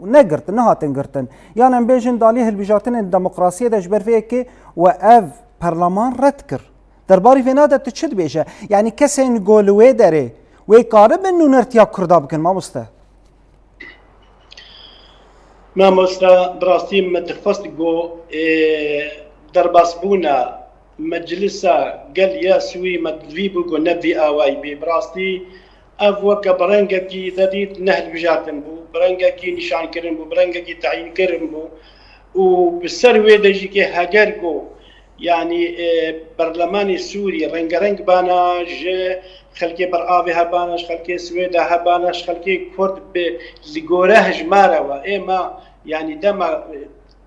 negirtin, nehatin girtin. Yan em bêjin dalî hilbijartinên demokrasiyê de ji ber vê yekê we ev Perleman red kir. Derbarî vêna de tu çi dibêje? Yanî kesên ku li wê derê wê karibin nûnertiya Kurda bikin, mamoste? Mamoste, bi rastî me dixwest ku, ê, derbasbûna Meclisa Gel ya Sûrî me divî bû ku ne vî awayî bê. Bi rastî ev weke bi rengekî te dît nehilbijartin bû, bi rengekî nîşankirin bû, bi rengekî teyînkirin bû û bi ser wê de jî ke heger ku Yanî, e, berlemanê Sûrî rengereng bana, ji xelkê Beravê hebana, ji xelkê Swêda hebana, ji xelkê Kurd bi li gore hejmara we. Ê me, yanî dema, e,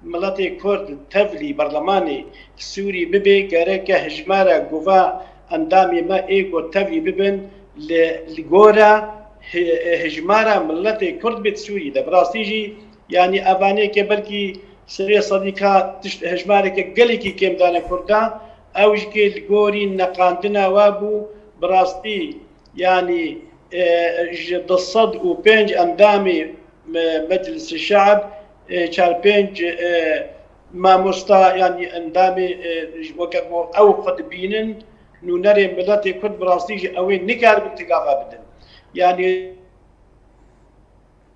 miletê Kurd tevlî berlemanê Sûrî bibe, gereke hejmara guva endamê me ê ku tevlî bibin, li, li gora he-, hejmara miletê Kurd bê di Sûrî de. Bi rastî jî, Yanî evanê ke belkî serê sedî ka tişt hejmareke gelekî kêm dane Kurda, ew jî ke li gorî neqandina we bû, bi rastî, yanî, e, ji du sed û pênc endamê me-, Meclisi Şe'b, e, çar pênc, e, Mamosta, yanî endamê, e, weke ku ew xwe dibînin, nûnerê miletê Kurd bi rastî jî ew ê nikaribin tilava bidin. Yanî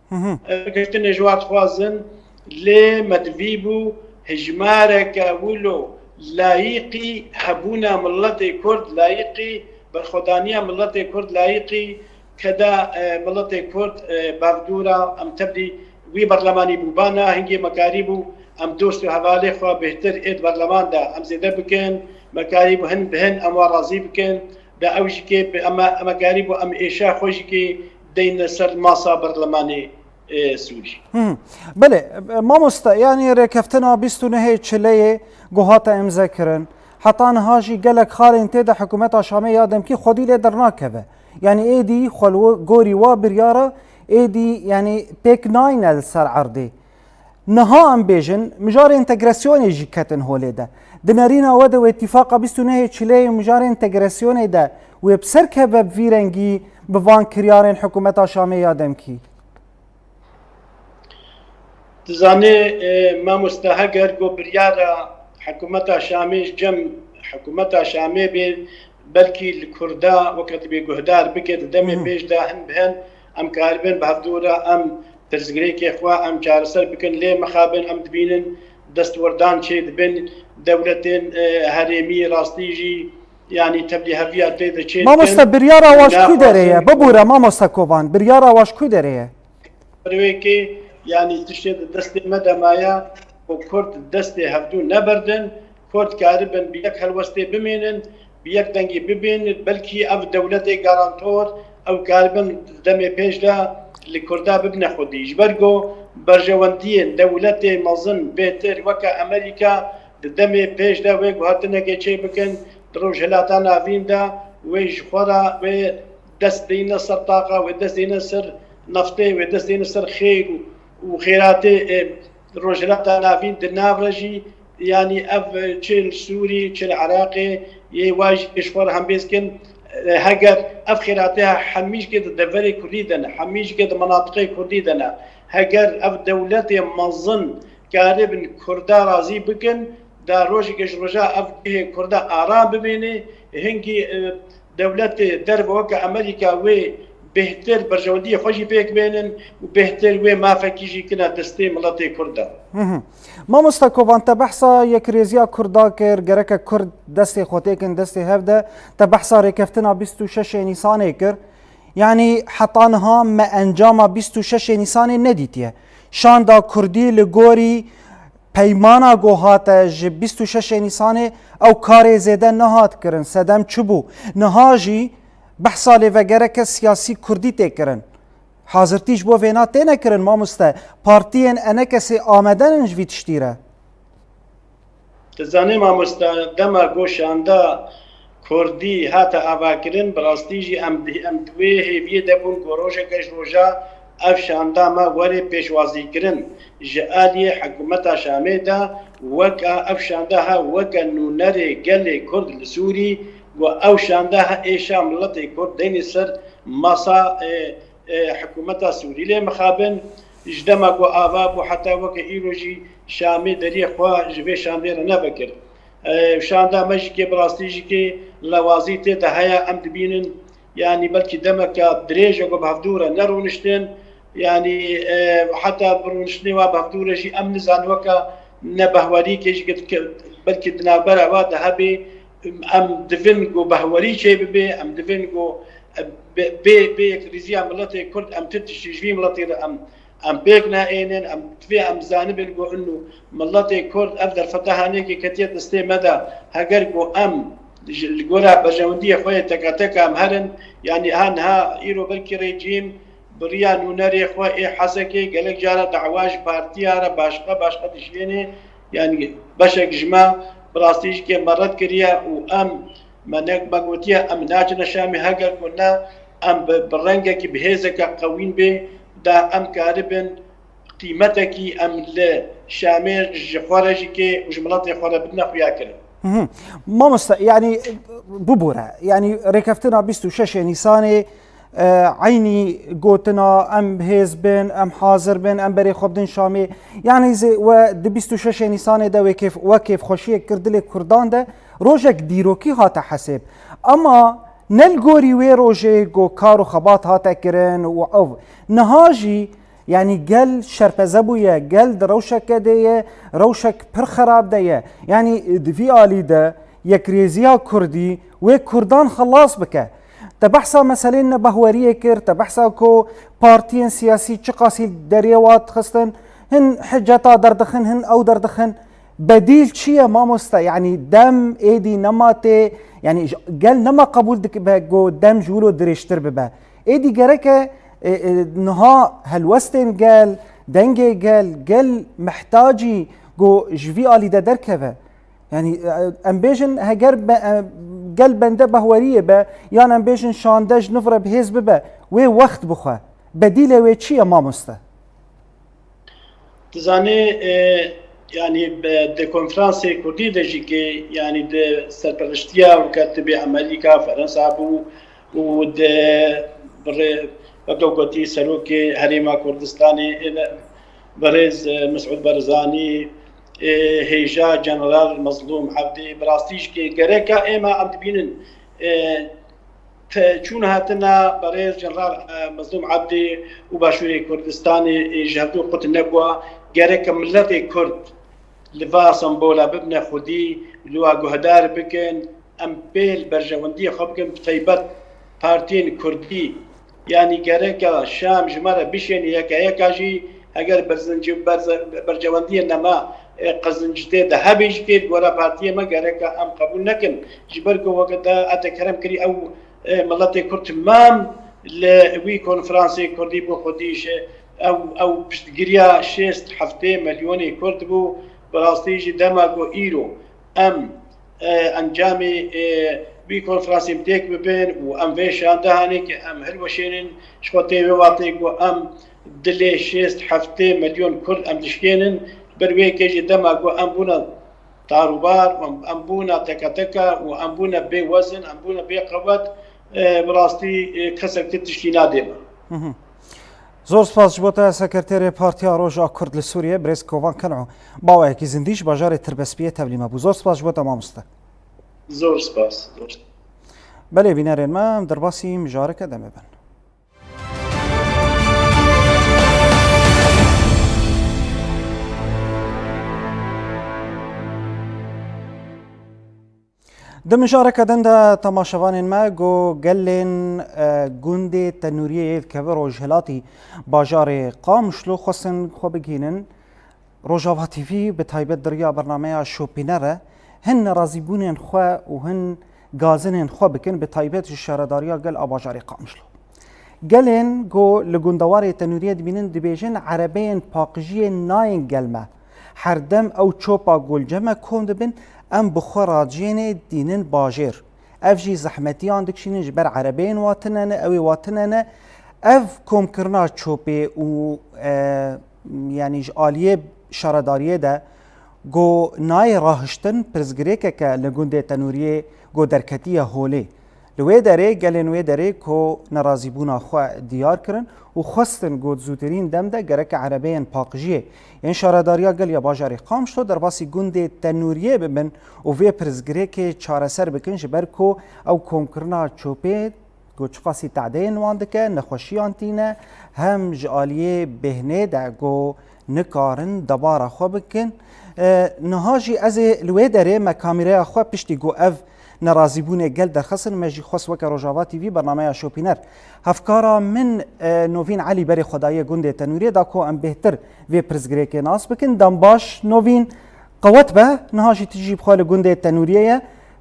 Hı hı. Girtinê ji wan dixwazin, lê me divî bû hejmareke wilo layîqî hebûna miletê Kurd, layîqî berxwedaniya miletê Kurd, layîqî keda, e, miletê Kurd, e, bavdûra em tevdî wî berlemanî bûbana, hingê me karîbû em dost û hevalê xwe bêhtir êd berleman de em zêde bikin, me karîbû hin bi hin em wan razî bikin. De ew jî kê bi eme, eme karîbû em êşa xwe jî kê deyne ser masa berlemanê, e, Sûrî. Hı. Belê, e, mamoste, yanî rêkeftina bîst û nehê Çileyê ku hate îmze kirin. Heta niha jî gelek xalên tê de hikûmeta Şamê ya demkî xwedî lê dernakeve. Yanî êdî xwe li gorî wa biryara êdî, yanî pêk nayne li ser erdê. Niha em bêjin, mijarê entegrasyonê jî ketin holê de. Di nerîna we de wê tîfaqa bîst û nehê Çileyê mijarê entegrasyonê de wê bi ser keve bi vî rengî bi van kiryarên hikûmeta Şamê ya demkî? Dizanê, e, mamoste, heger ku biryara hikûmeta Şamê ji cem hikûmeta Şamê bê, belkî li Kurda weke dibê guhdar bike, di demê Hı hı. pêş de hin bi hin em karibin bi hevdû re em pirsgirêkê xwe em çareser bikin, lê mixabin em dibînin destwerdan çê dibin, dewletên, e, herêmî rastî jî, yanî tevlîheviya tê de çê dikin. Mamoste, biryara wa ji kû derê ye? Bibûre, mamoste Kovan, biryara wa ji kû derê ye? Wê kê, yanî tiştê di destê me de maye ku Kurd destê hevdû neberdin, Kurd karibin bi yek helwestê bimînin, bi yek dengî bibînin, belkî ev dewletê garantor, ew karibin demê pêş de li Kurda bibine xwedî. Ji ber ku berjewendiyên dewletê mezin bêtir weke Amerîka di demê pêş de wê guhertinekê çê bikin, di Rojhilata Navîn de wê ji xwe re wê dest deyne ser taxa, wê dest deyne ser neftê, wê dest deyne ser xêr û, û xêratê, e, Rojhilata Navîn di nav re jî, yanî ev, e, çi li Sûrî, çi li Iraqê, yê wa jî ji xwe re hembêz kin, e, heger ev xêratê hemî jî ke di deverê Kurdî de ne, hemî jî ke di menatiqê Kurdî de ne, heger ev dewletê mezin karibin Kurda razî bikin, da rojeke ji roja ev cihê Kurda aram bimêne, hingî, e, dewletê derve weke Amerîka wê bêhtir berjewendiyê xwe jî pêk bênin û bêhtir wê mafekî jî kine destê miletê Kurd de. Hı hı. Mamosta Kovan, te behsa yekrêziya Kurda kir, gereke Kurd destê xwe têkin destê hev de, te behsa rêkeftina bîst û şeş Nîsanê kir. Yanî heta niha me encama bîst û şeş Nîsanê nedîtiye. Şanda Kurdî li gorî peymana ku hate ji bîst û şeş Nîsanê ew karê zêde nehat kirin. Sedem çi bû? Niha jî behsa lêvegereke siyasî Kurdî tê kirin. Hazirtî ji bo vêna têne kirin, mamoste. Partiyên enekesê amade nin ji vî tiştî re? Dizanî mamoste, dema ku şanda Kurdî hate avakirin, bi rastî jî em di, em di wê hêviyê de bûn ku rojeke ji roja ev şanda me were pêşwazîkirin. Ji aliyê hikûmeta Şamê de weke ev şanda he weke nûnerê gelê Kurd li Sûrî, ku ew şanda he êşa miletê Kurd deynê ser masa, e, e, hikûmeta Sûrî lê mixabin. Ji dema ku ava bû heta weke îro jî Şamê deriyê xwe ji vê şandê re nevekir. E, şanda me jî kê bi rastî jî kê lewazî tê de heye, em dibînin, yanî belkî demeke dirêj e ku bi hevdû re nerûniştin, yanî, e, heta bi rûniştinê wa bi hevdû re jî em nizanin weke nebehwerîkê jî ke, ke, belkî di navbera wa de hebê, em divin ku behwerî çê bibe, em divin ku, e, bê, bê, bê yekrîziya miletê Kurd em ti tiştî ji vî miletê re em Em pêk neênin, em divê em zanibin ku inu miletê Kurd ev derfeta hanekê ketiye destê me de. Heger ku em ji, li gora berjewendiyê xwe yê teka teka em herin, yanî ha niha îro belkî rejîm bi riya nûnerê xwe ê Hesekê gelek cara dawa ji partiya re başqa başqa dişiyêne, yanî beşek ji me bi rastî jî kê me red kiriye û em Me ne, me gotiye, em naçine Şamê, heger ku ne, em bi, bi rengekî, bi hêzeke qewîn bê, da em karibin qîmetekî em li Şamê ji xwe re jî kê û ji miletê xwe re bidine xuya kirin. Hı hı. Mamoste, yanî bibûre, yanî rêkeftina bîst û şeş Nîsanê, e, eynî gotina em hêz bin, em hazir bin, em berê xwe bidin Şamê. Yanî zê we di bîst û şeşê Nîsanê de wê kêf, we kêfxweşiyek kir dilê Kurdan de, rojek dîrokî hate hesêb. Ama ne li gorî wê rojê ku kar û xebat hate kirin û ew. Niha jî, yanî gel şerpeze bûye, gel di rewşeke de ye, rewşek pir xerab de ye. Yanî di vî alî de yekrêziya Kurdî wê Kurdan xelas bike. Te behsa meselên nebehweriyê kir, te behsa ku partiyên siyasî çiqasî deriyê wa dixistin, hin hiceta derdixin, hin ew derdixin. Bedîl çi ye mamoste? Yanî dem êdî nema tê, yanî j-, gel nema qebûl dikibe ku dem ji wilo dirêjtir bibe. Êdî gereke, e, e, niha helwestên gel, dengê gel, gel mihtacî ku ji vî alî de derkeve. Yanî, e, em bêjin heger be-, e, gel bende behweriyê be, yan em bêjin şande ji nû re bi hêz bibe, wê wext bixwe. Bedîlê wê çi ye mamoste? Dizanî, e, yanî be-, di konferansê kurdî de jî ki, yanî di serperiştiya weke tibê Amerîka, Ferensa bû û di birê, weke gotî serokê Herêma Kurdistanê, e, birêz, e, Mesûd Barzanî, e, hêja General Mezlûm Ebdî, bi rastî jî ki gereka êma em dibînin, e, Te-, çûn hatina berêz Jeneral, e, Mezlûm Ebdî û Başûrê Kurdistanê, e, ji hevdû qut nebûa. Gereke miletê Kurd li va sembola bibine xwedî, li wa guhdar bikin, em pêl berjewendiyê xwe bikin, bi taybet partiyên Kurdî. Yanî gereke Şam ji me re bişêne yeke yeka jî, heger berzinci-, berze-, berjewendiyên nema, e, qezincitê de hebê jî kê, di gora partiyê me gereke em qebûl nekin. Ji ber ku weke te, te kerem kirî ew e, miletê Kurd temam li wî konferansê Kurdî bû xwedî ji ew, ew piştgiriya şêst heftê milyonê Kurd bû. Bi rastî jî dema ku îro em, e, encamê, e, wî konferansê bi têk bibin û em vê şandehanê ki em hilweşênin, ji xwe tê wê watê ku em dilê şêst heftê milyon Kurd em dişkênin. Ber wê kê jî dema ku em bûne tar û bar, em, em bûne teke teke û em bûne bê wezin, em bûne bê qewet, e, bi rastî, e, kesek ti tiştî nadê me. Mhm. Zor spas ji bo te, Sekreterê Partiya Roja Kurd li Sûriyê, Birêz Kovan Ken'o, baweyekî zindî ji bajarê Tirbespiyê tevlî me bû. Zor spas ji bo te, mamoste. Zor spas, zor spas. Belê, bînerên me, em derbasî mijareke demê bin. Di mijareke din de temaşevanên me, ku gelên, e, gundê Tenûriyê yê dikeve rojhilatî bajarê Qamişlo xwestin xwe bigihînin Rojava T V, bi taybet di riya bernameya Şopîne re hin nerazîbûnên xwe û hin gazinên xwe bikin, bi taybet ji şaredariya gel a bajarê Qamişlo. Gelên ku li gundewarê Tenûriyê dibînin, dibêjin erebeyên paqijiyê nayên gel me. Herdem ew çopa ku li cem me kom dibin, em bi xwe raciyênê dînin bajêr. Ev jî zehmetiyan dikişînin, ji ber erebeyên wa tune ne, ew ê wa tune ne. Ev komkirina çopê û, e, yanî ji aliyê şaredariyê de ku nayê rahiştin, pirsgirêkeke li gundê Tenûriyê ku derketiye holê. Li wê derê, gelên wê derê ku nerazîbûna xwe diyar kirin û xwestin ku di zûtirîn dem de gereke erebeyên paqijiyê yên şaredariya gel ya bajarê Qamişlo derbasî gundê Tenûriyê bibin û vê pirsgirêkê çareser bikin, ji ber ku ew komkirina çopê ku çiqasî tadeyên wan dike, nexweşiyan tîne, hem ji aliyê bêhnê de ku nikarin debara xwe bikin. E, niha jî ez ê li wê derê me kamîreya xwe piştî ku ev nerazîbûnê gel derxistin, me jî xwest weke Rojava T V bernameya Şopîner hevkara min, e, Novîn Elî berê xwedayê gundê Tenûriyê da ku em bêhtir vê pirsgirêkê nas bikin. Dem baş Novîn, qewet be, niha jî tu jî bi xwe li gundê Tenûriyê ye.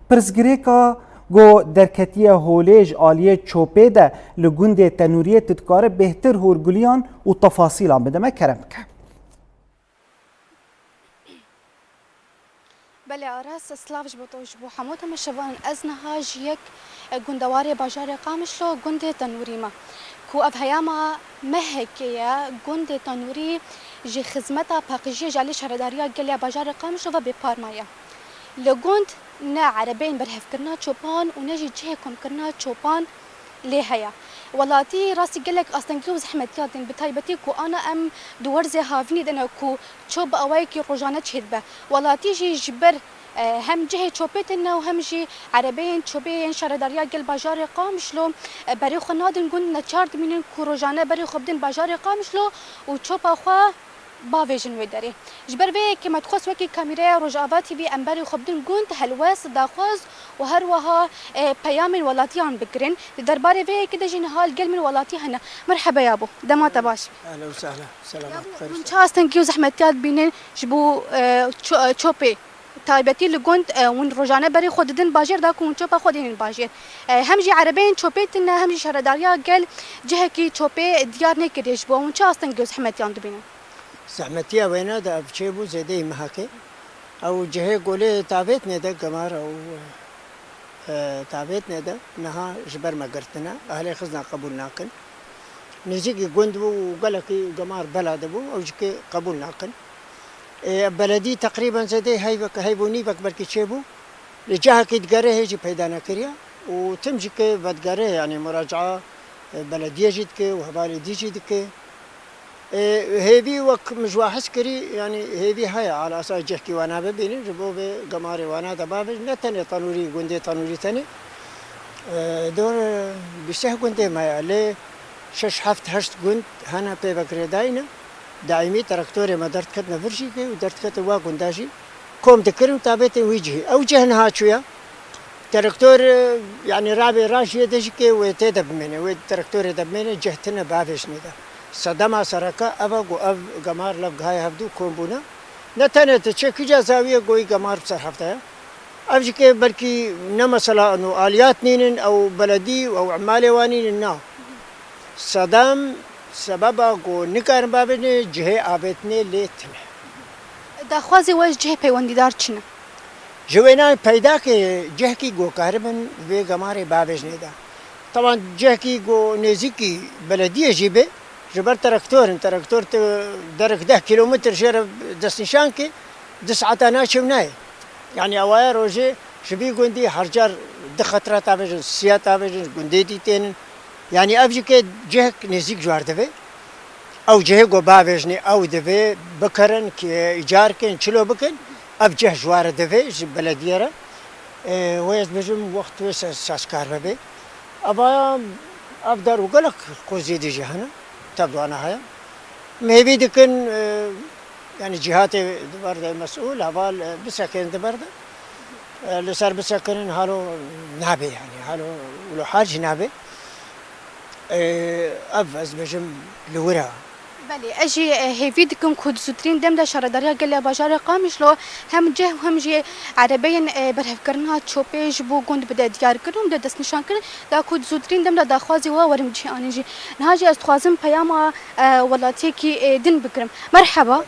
Pirsgirêka ku derketiye holê ji aliyê çopê de li gundê Tenûriyê, tu dikare bêhtir hûrguliyan û tefasîlan bide me, kerem bike. Belê Aras, silav ji bo te û ji bo hemû temaşevanên. Ez niha ji yek, e, gundewarê bajarê Qamişlo, gundê Tenûrî me, ku ev heyama mehekê ye. Gundê Tenûrî ji xizmeta paqijiyê ji alî şaredariya gel ya bajarê Qamişlo ve bêpar maye. Li gund ne erebeyên berhevkirina çopan û ne jî cihê komkirina çopan lê heye. Welatî rastî gelek astengî û zehmetiya din, bi taybetî ku ana em di werzê havînî de ne ku ço bi awayekî rojane çêdibe. Welatî jî ji ber, e, hem cihê çopê tune û hem jî erebeyên çopê yên Şaredariya Gel bajarê Qamişlo, e, berê xwe nadin gund, neçar dimînin ku rojane berê xwe bidin bajarê Qamişlo û çopa xwe bavêjin wê derê. Ji ber vê yekê me dixwest wekî kamîreya Rojava T V em berê xwe bidin gund, helwest, daxwaz û her wiha, e, peyamên welatiyan bigirin. Di derbarê vê yekê de jî niha li gel min welatî hene. Merheba yabo, dema te baş be. Ehlen û sehlen. Selamet. Yabo, xêr hûn çi astengî û zehmetiya dibînin ji bo, e, ço-, e, çopê? Taybetî li gund, e, hûn rojane berê xwe didin bajêr da ku hûn çopa xwe dênin bajêr. E, hem jî erebeyên çopê tune, hem jî şaredariya gel cihekî çopê diyar nekiriye ji bo hûn çi astengî û zehmetiyan dibînin? Zehmetiya wêne de ev çêbû zêdeyî mehekê. Ew cihê golê tavêt nêde gemar ew, e, tavêt nêde. Niha ji ber me girtine. Ehlê xizna qebûl nakin. Nêzîkî gund bû û gelekî gemar bela dibû. Ew jikê qebûl nakin. Ê, beledî teqrîben zêdeyî heyvek, heyv û nîvek belkî çêbû. Li cihekî digere hê jî peyda nekiriye û tim jî ke vedigere, yanî muraca'a, e, belediyê jî dike û hevalê dî jî dike. E, hêvî wek min ji we hez kirî, yanî hêvî heye, ala esas cihkî wana bibînin, ji bo vê gemarê wana de bavêjin, ne tenê Tenûrî, gundê Tenûrî tenê. E, dor, e, bîst seh gundê me ye, lê şeş, heft, heşt gund hene pê ve girêdayî ne. Daîmî traktorê me derdiketine vir jî vê û derdikete wa gunda jî kom dikirin û tabêtin wî cihê. Ew cih niha çûye. Traktor, e, yanî rabê rajiyê de jî kê wê tê de bimêne, wê traktorê de bimêne, cih tine bavêjinê de. Sedema sereke ev e ku ev gemar lev gihaye hevdû kom bûne. Ne tenê tu çê kîja zawiyê goyî gemar bi ser hevde ye. Ev jî kê belkî ne mesela eno aliyat nînin, ew beledî, ew emalê wan nînin, na. Sedem sebeba ku nikarin bavêjinê cihê avêtinê lê tune. Daxwazê we ji cihê peywendîdar çi ne? Ji wêna peydakê cihkî ku karibin vê gemarê bavêjinê de. Teban cihkî ku nêzîkî belediyê jî be, ji ber traktor in, traktor tu derek deh kîlometr jê re destnîşan kî, du saeta naçe û nayê. Yanî ewaya rojê ji vî gundî her car du xetra tavêjin, siya tavêjin, gundê dî tênin. Yanî ev jî ke cihek nêzîk ji war divê. Ew cihê ku bavêjinê ew divê bikerin, ki îcar kin, çilo bikin, ev cih ji war divê ji belediyê re. Ê, wê ez bêjim wext wê se-, sazkar bibê. Evaya ev der û gelek qoziyê dî jî hene, tev di wana heye. Em hêvî dikin, e, yanî cîhatê di ber de mesûl, heval, e, bisekên di ber de. E, li ser bisekinin halo nabe yanî, halo wilo hal jî nabe. E, ev ez bêjim li wir e. Belê, ez jî, e, hêvî dikim ku di zûtirîn dem de Şaredariya Gelê Bajarê Qamişlo hem cih û hem jî erebeyên, e, berhevkirina çopê ji bo gund bide diyarkirin û bide destnîşankirin, da ku di zûtirîn dem de daxwazê we werin cih anîn jî. Niha jî ez dixwazim peyama, e, welatiyekî, e, din bigirim. Merheba. مرحبا،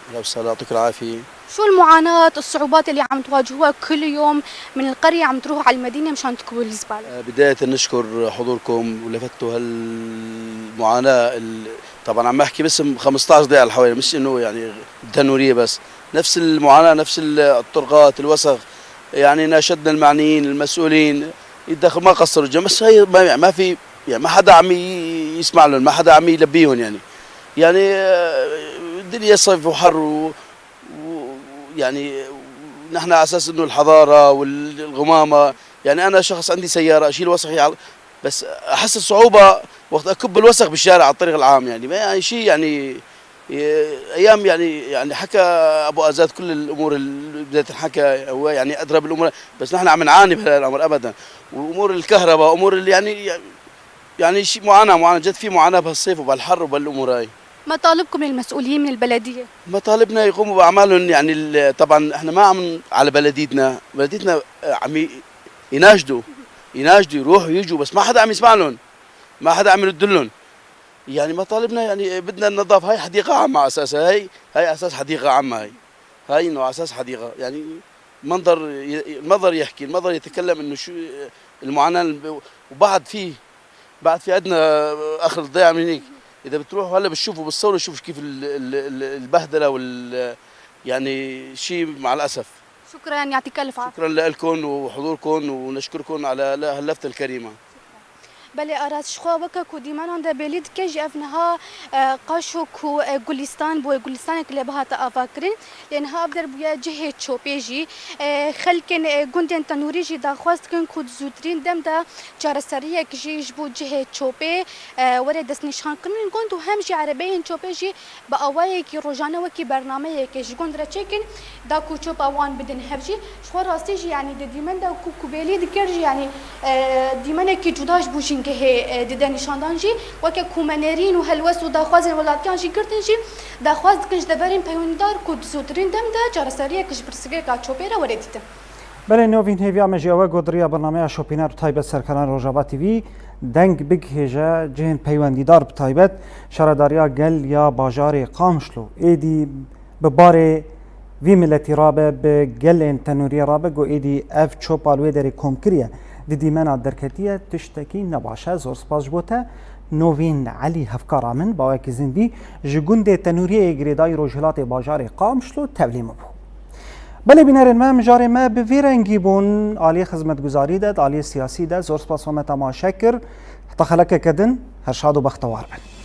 أهلا وسهلا، يعطيك العافية. شو المعاناة، الصعوبات اللي عم تواجهوها كل يوم من القرية عم تروحوا على المدينة مشان تكبوا الزبالة؟ بداية نشكر حضوركم ولفتوا هالمعاناة ال-، طبعًا عم أحكي باسم خمستعش ضيعة الحوالي، مش إنه يعني تنورية بس. نفس المعاناة، نفس ال-، الطرقات، الوسخ. يعني ناشدنا المعنيين، المسؤولين، يتدخلوا، ما قصروا الجمع، بس هي ما، ما في، يعني ما حدا عم ي-، يسمع لهم، ما حدا عم يلبيهم يعني. يعني، آه، الدنيا صيف وحر و-، و-، يعني، نحن على أساس إنه الحضارة والغمامة، يعني، أنا شخص عندي سيارة، أشيل وسخي على، بس أحس الصعوبة وقت أكب الوسخ بالشارع على الطريق العام، يعني، ما، يعني، شيء، يعني، إيه، أيام، يعني، يعني، حكى أبو آزاد كل الأمور اللي بدها تنحكى، هو، يعني، أدرى بالأمور، بس نحن عم نعاني بهذا الأمر أبدًا. وأمور الكهرباء، أمور اللي، يعني، يعني، شيء معاناة، معاناة، جد في معاناة بهالصيف وبهالحر وبهالأمور هاي. مطالبكم للمسؤولين من البلدية؟ مطالبنا يقوموا بأعمالهم، يعني، ال-، طبعًا إحنا ما عم على بلديتنا، بلديتنا، آه، عم ي-، يناشدوا، يناشدوا يروحوا يجوا، بس ما حدا عم يسمع لهم، ما حدا عم يرد لهم. يعني مطالبنا، يعني، بدنا النظافة، هاي حديقة عامة أساسًا، هاي، هاي أساس حديقة عامة هاي، هاي إنه أساس حديقة، يعني، منظر ي-، المنظر يحكي، المنظر يتكلم إنه شو المعاناة الب-، وبعد في بعد في عندنا آخر الضيعة من هنيك. إذا بتروحوا هلا بتشوفوا، بتصوروا، شوفوا كيف ال-، ال-، ال-، البهدلة وال-، يعني شيء مع الأسف. شكرًا، يعطيك ألف عافية. شكرًا لكم وحضوركم، ونشكركم على هاللفتة الكريمة. Belê Aras, ji xwe weke ku dîmenan de belî dike jî, ev niha e, qaşo ku e, Gulistan bûye, Gulistanek lê bihate avakirin, lê niha ev der bûye cihê çopê jî. E, xelkên e, gundên Tenûrî jî daxwaz dikin ku di zûtirîn dem de çareseriyek jî ji bo cihê çopê e, were destnîşankirin gund û hem jî erebeyên çopê jî bi awayekî rojane wekî bernameyekê ji gund re çêkin, da ku çopa wan bidin hev jî. Ji xwe rastî jî, yanî di dîmen de ku, ku belî dikir jî, yanî e, dîmenekî cuda ji bo jîngehê e, dide nîşandan jî, weke ku me nêrîn û helwest û daxwazên welatkiyan jî girtin jî, daxwaz dikin ji deverên peywendar ku di zûtirîn dem de çareseriyek ji pirsgirêka çopê re were dîtin. Belê Novîn, hêviya me jî ew e ku di riya bernameya şopîner û taybet serkiran Rojava T V deng bigihêje cihên peywendîdar, bi taybet şaredariya gel ya bajarê Qamişlo êdî bi barê vî miletî rabe, bi gelên Tenûriyê rabe ku êdî ev çopa li wê derê kom kiriye, di dîmena derketiye, tiştekî ne baş e. Zor spas ji bo te. Novîn Elî, hevkara min, bawekî zindî, ji gundê Tenûriyê yê girêdayî rojhilatê bajarê Qamişlo tevlî min bû. Belê bînerên me, mijarê me bi vî rengî bûn, aliyê xizmetguzarî de, di aliyê siyasî de. Zor spas we me temaşe kir. Heta xelekeke din, her şad û bextewar bin.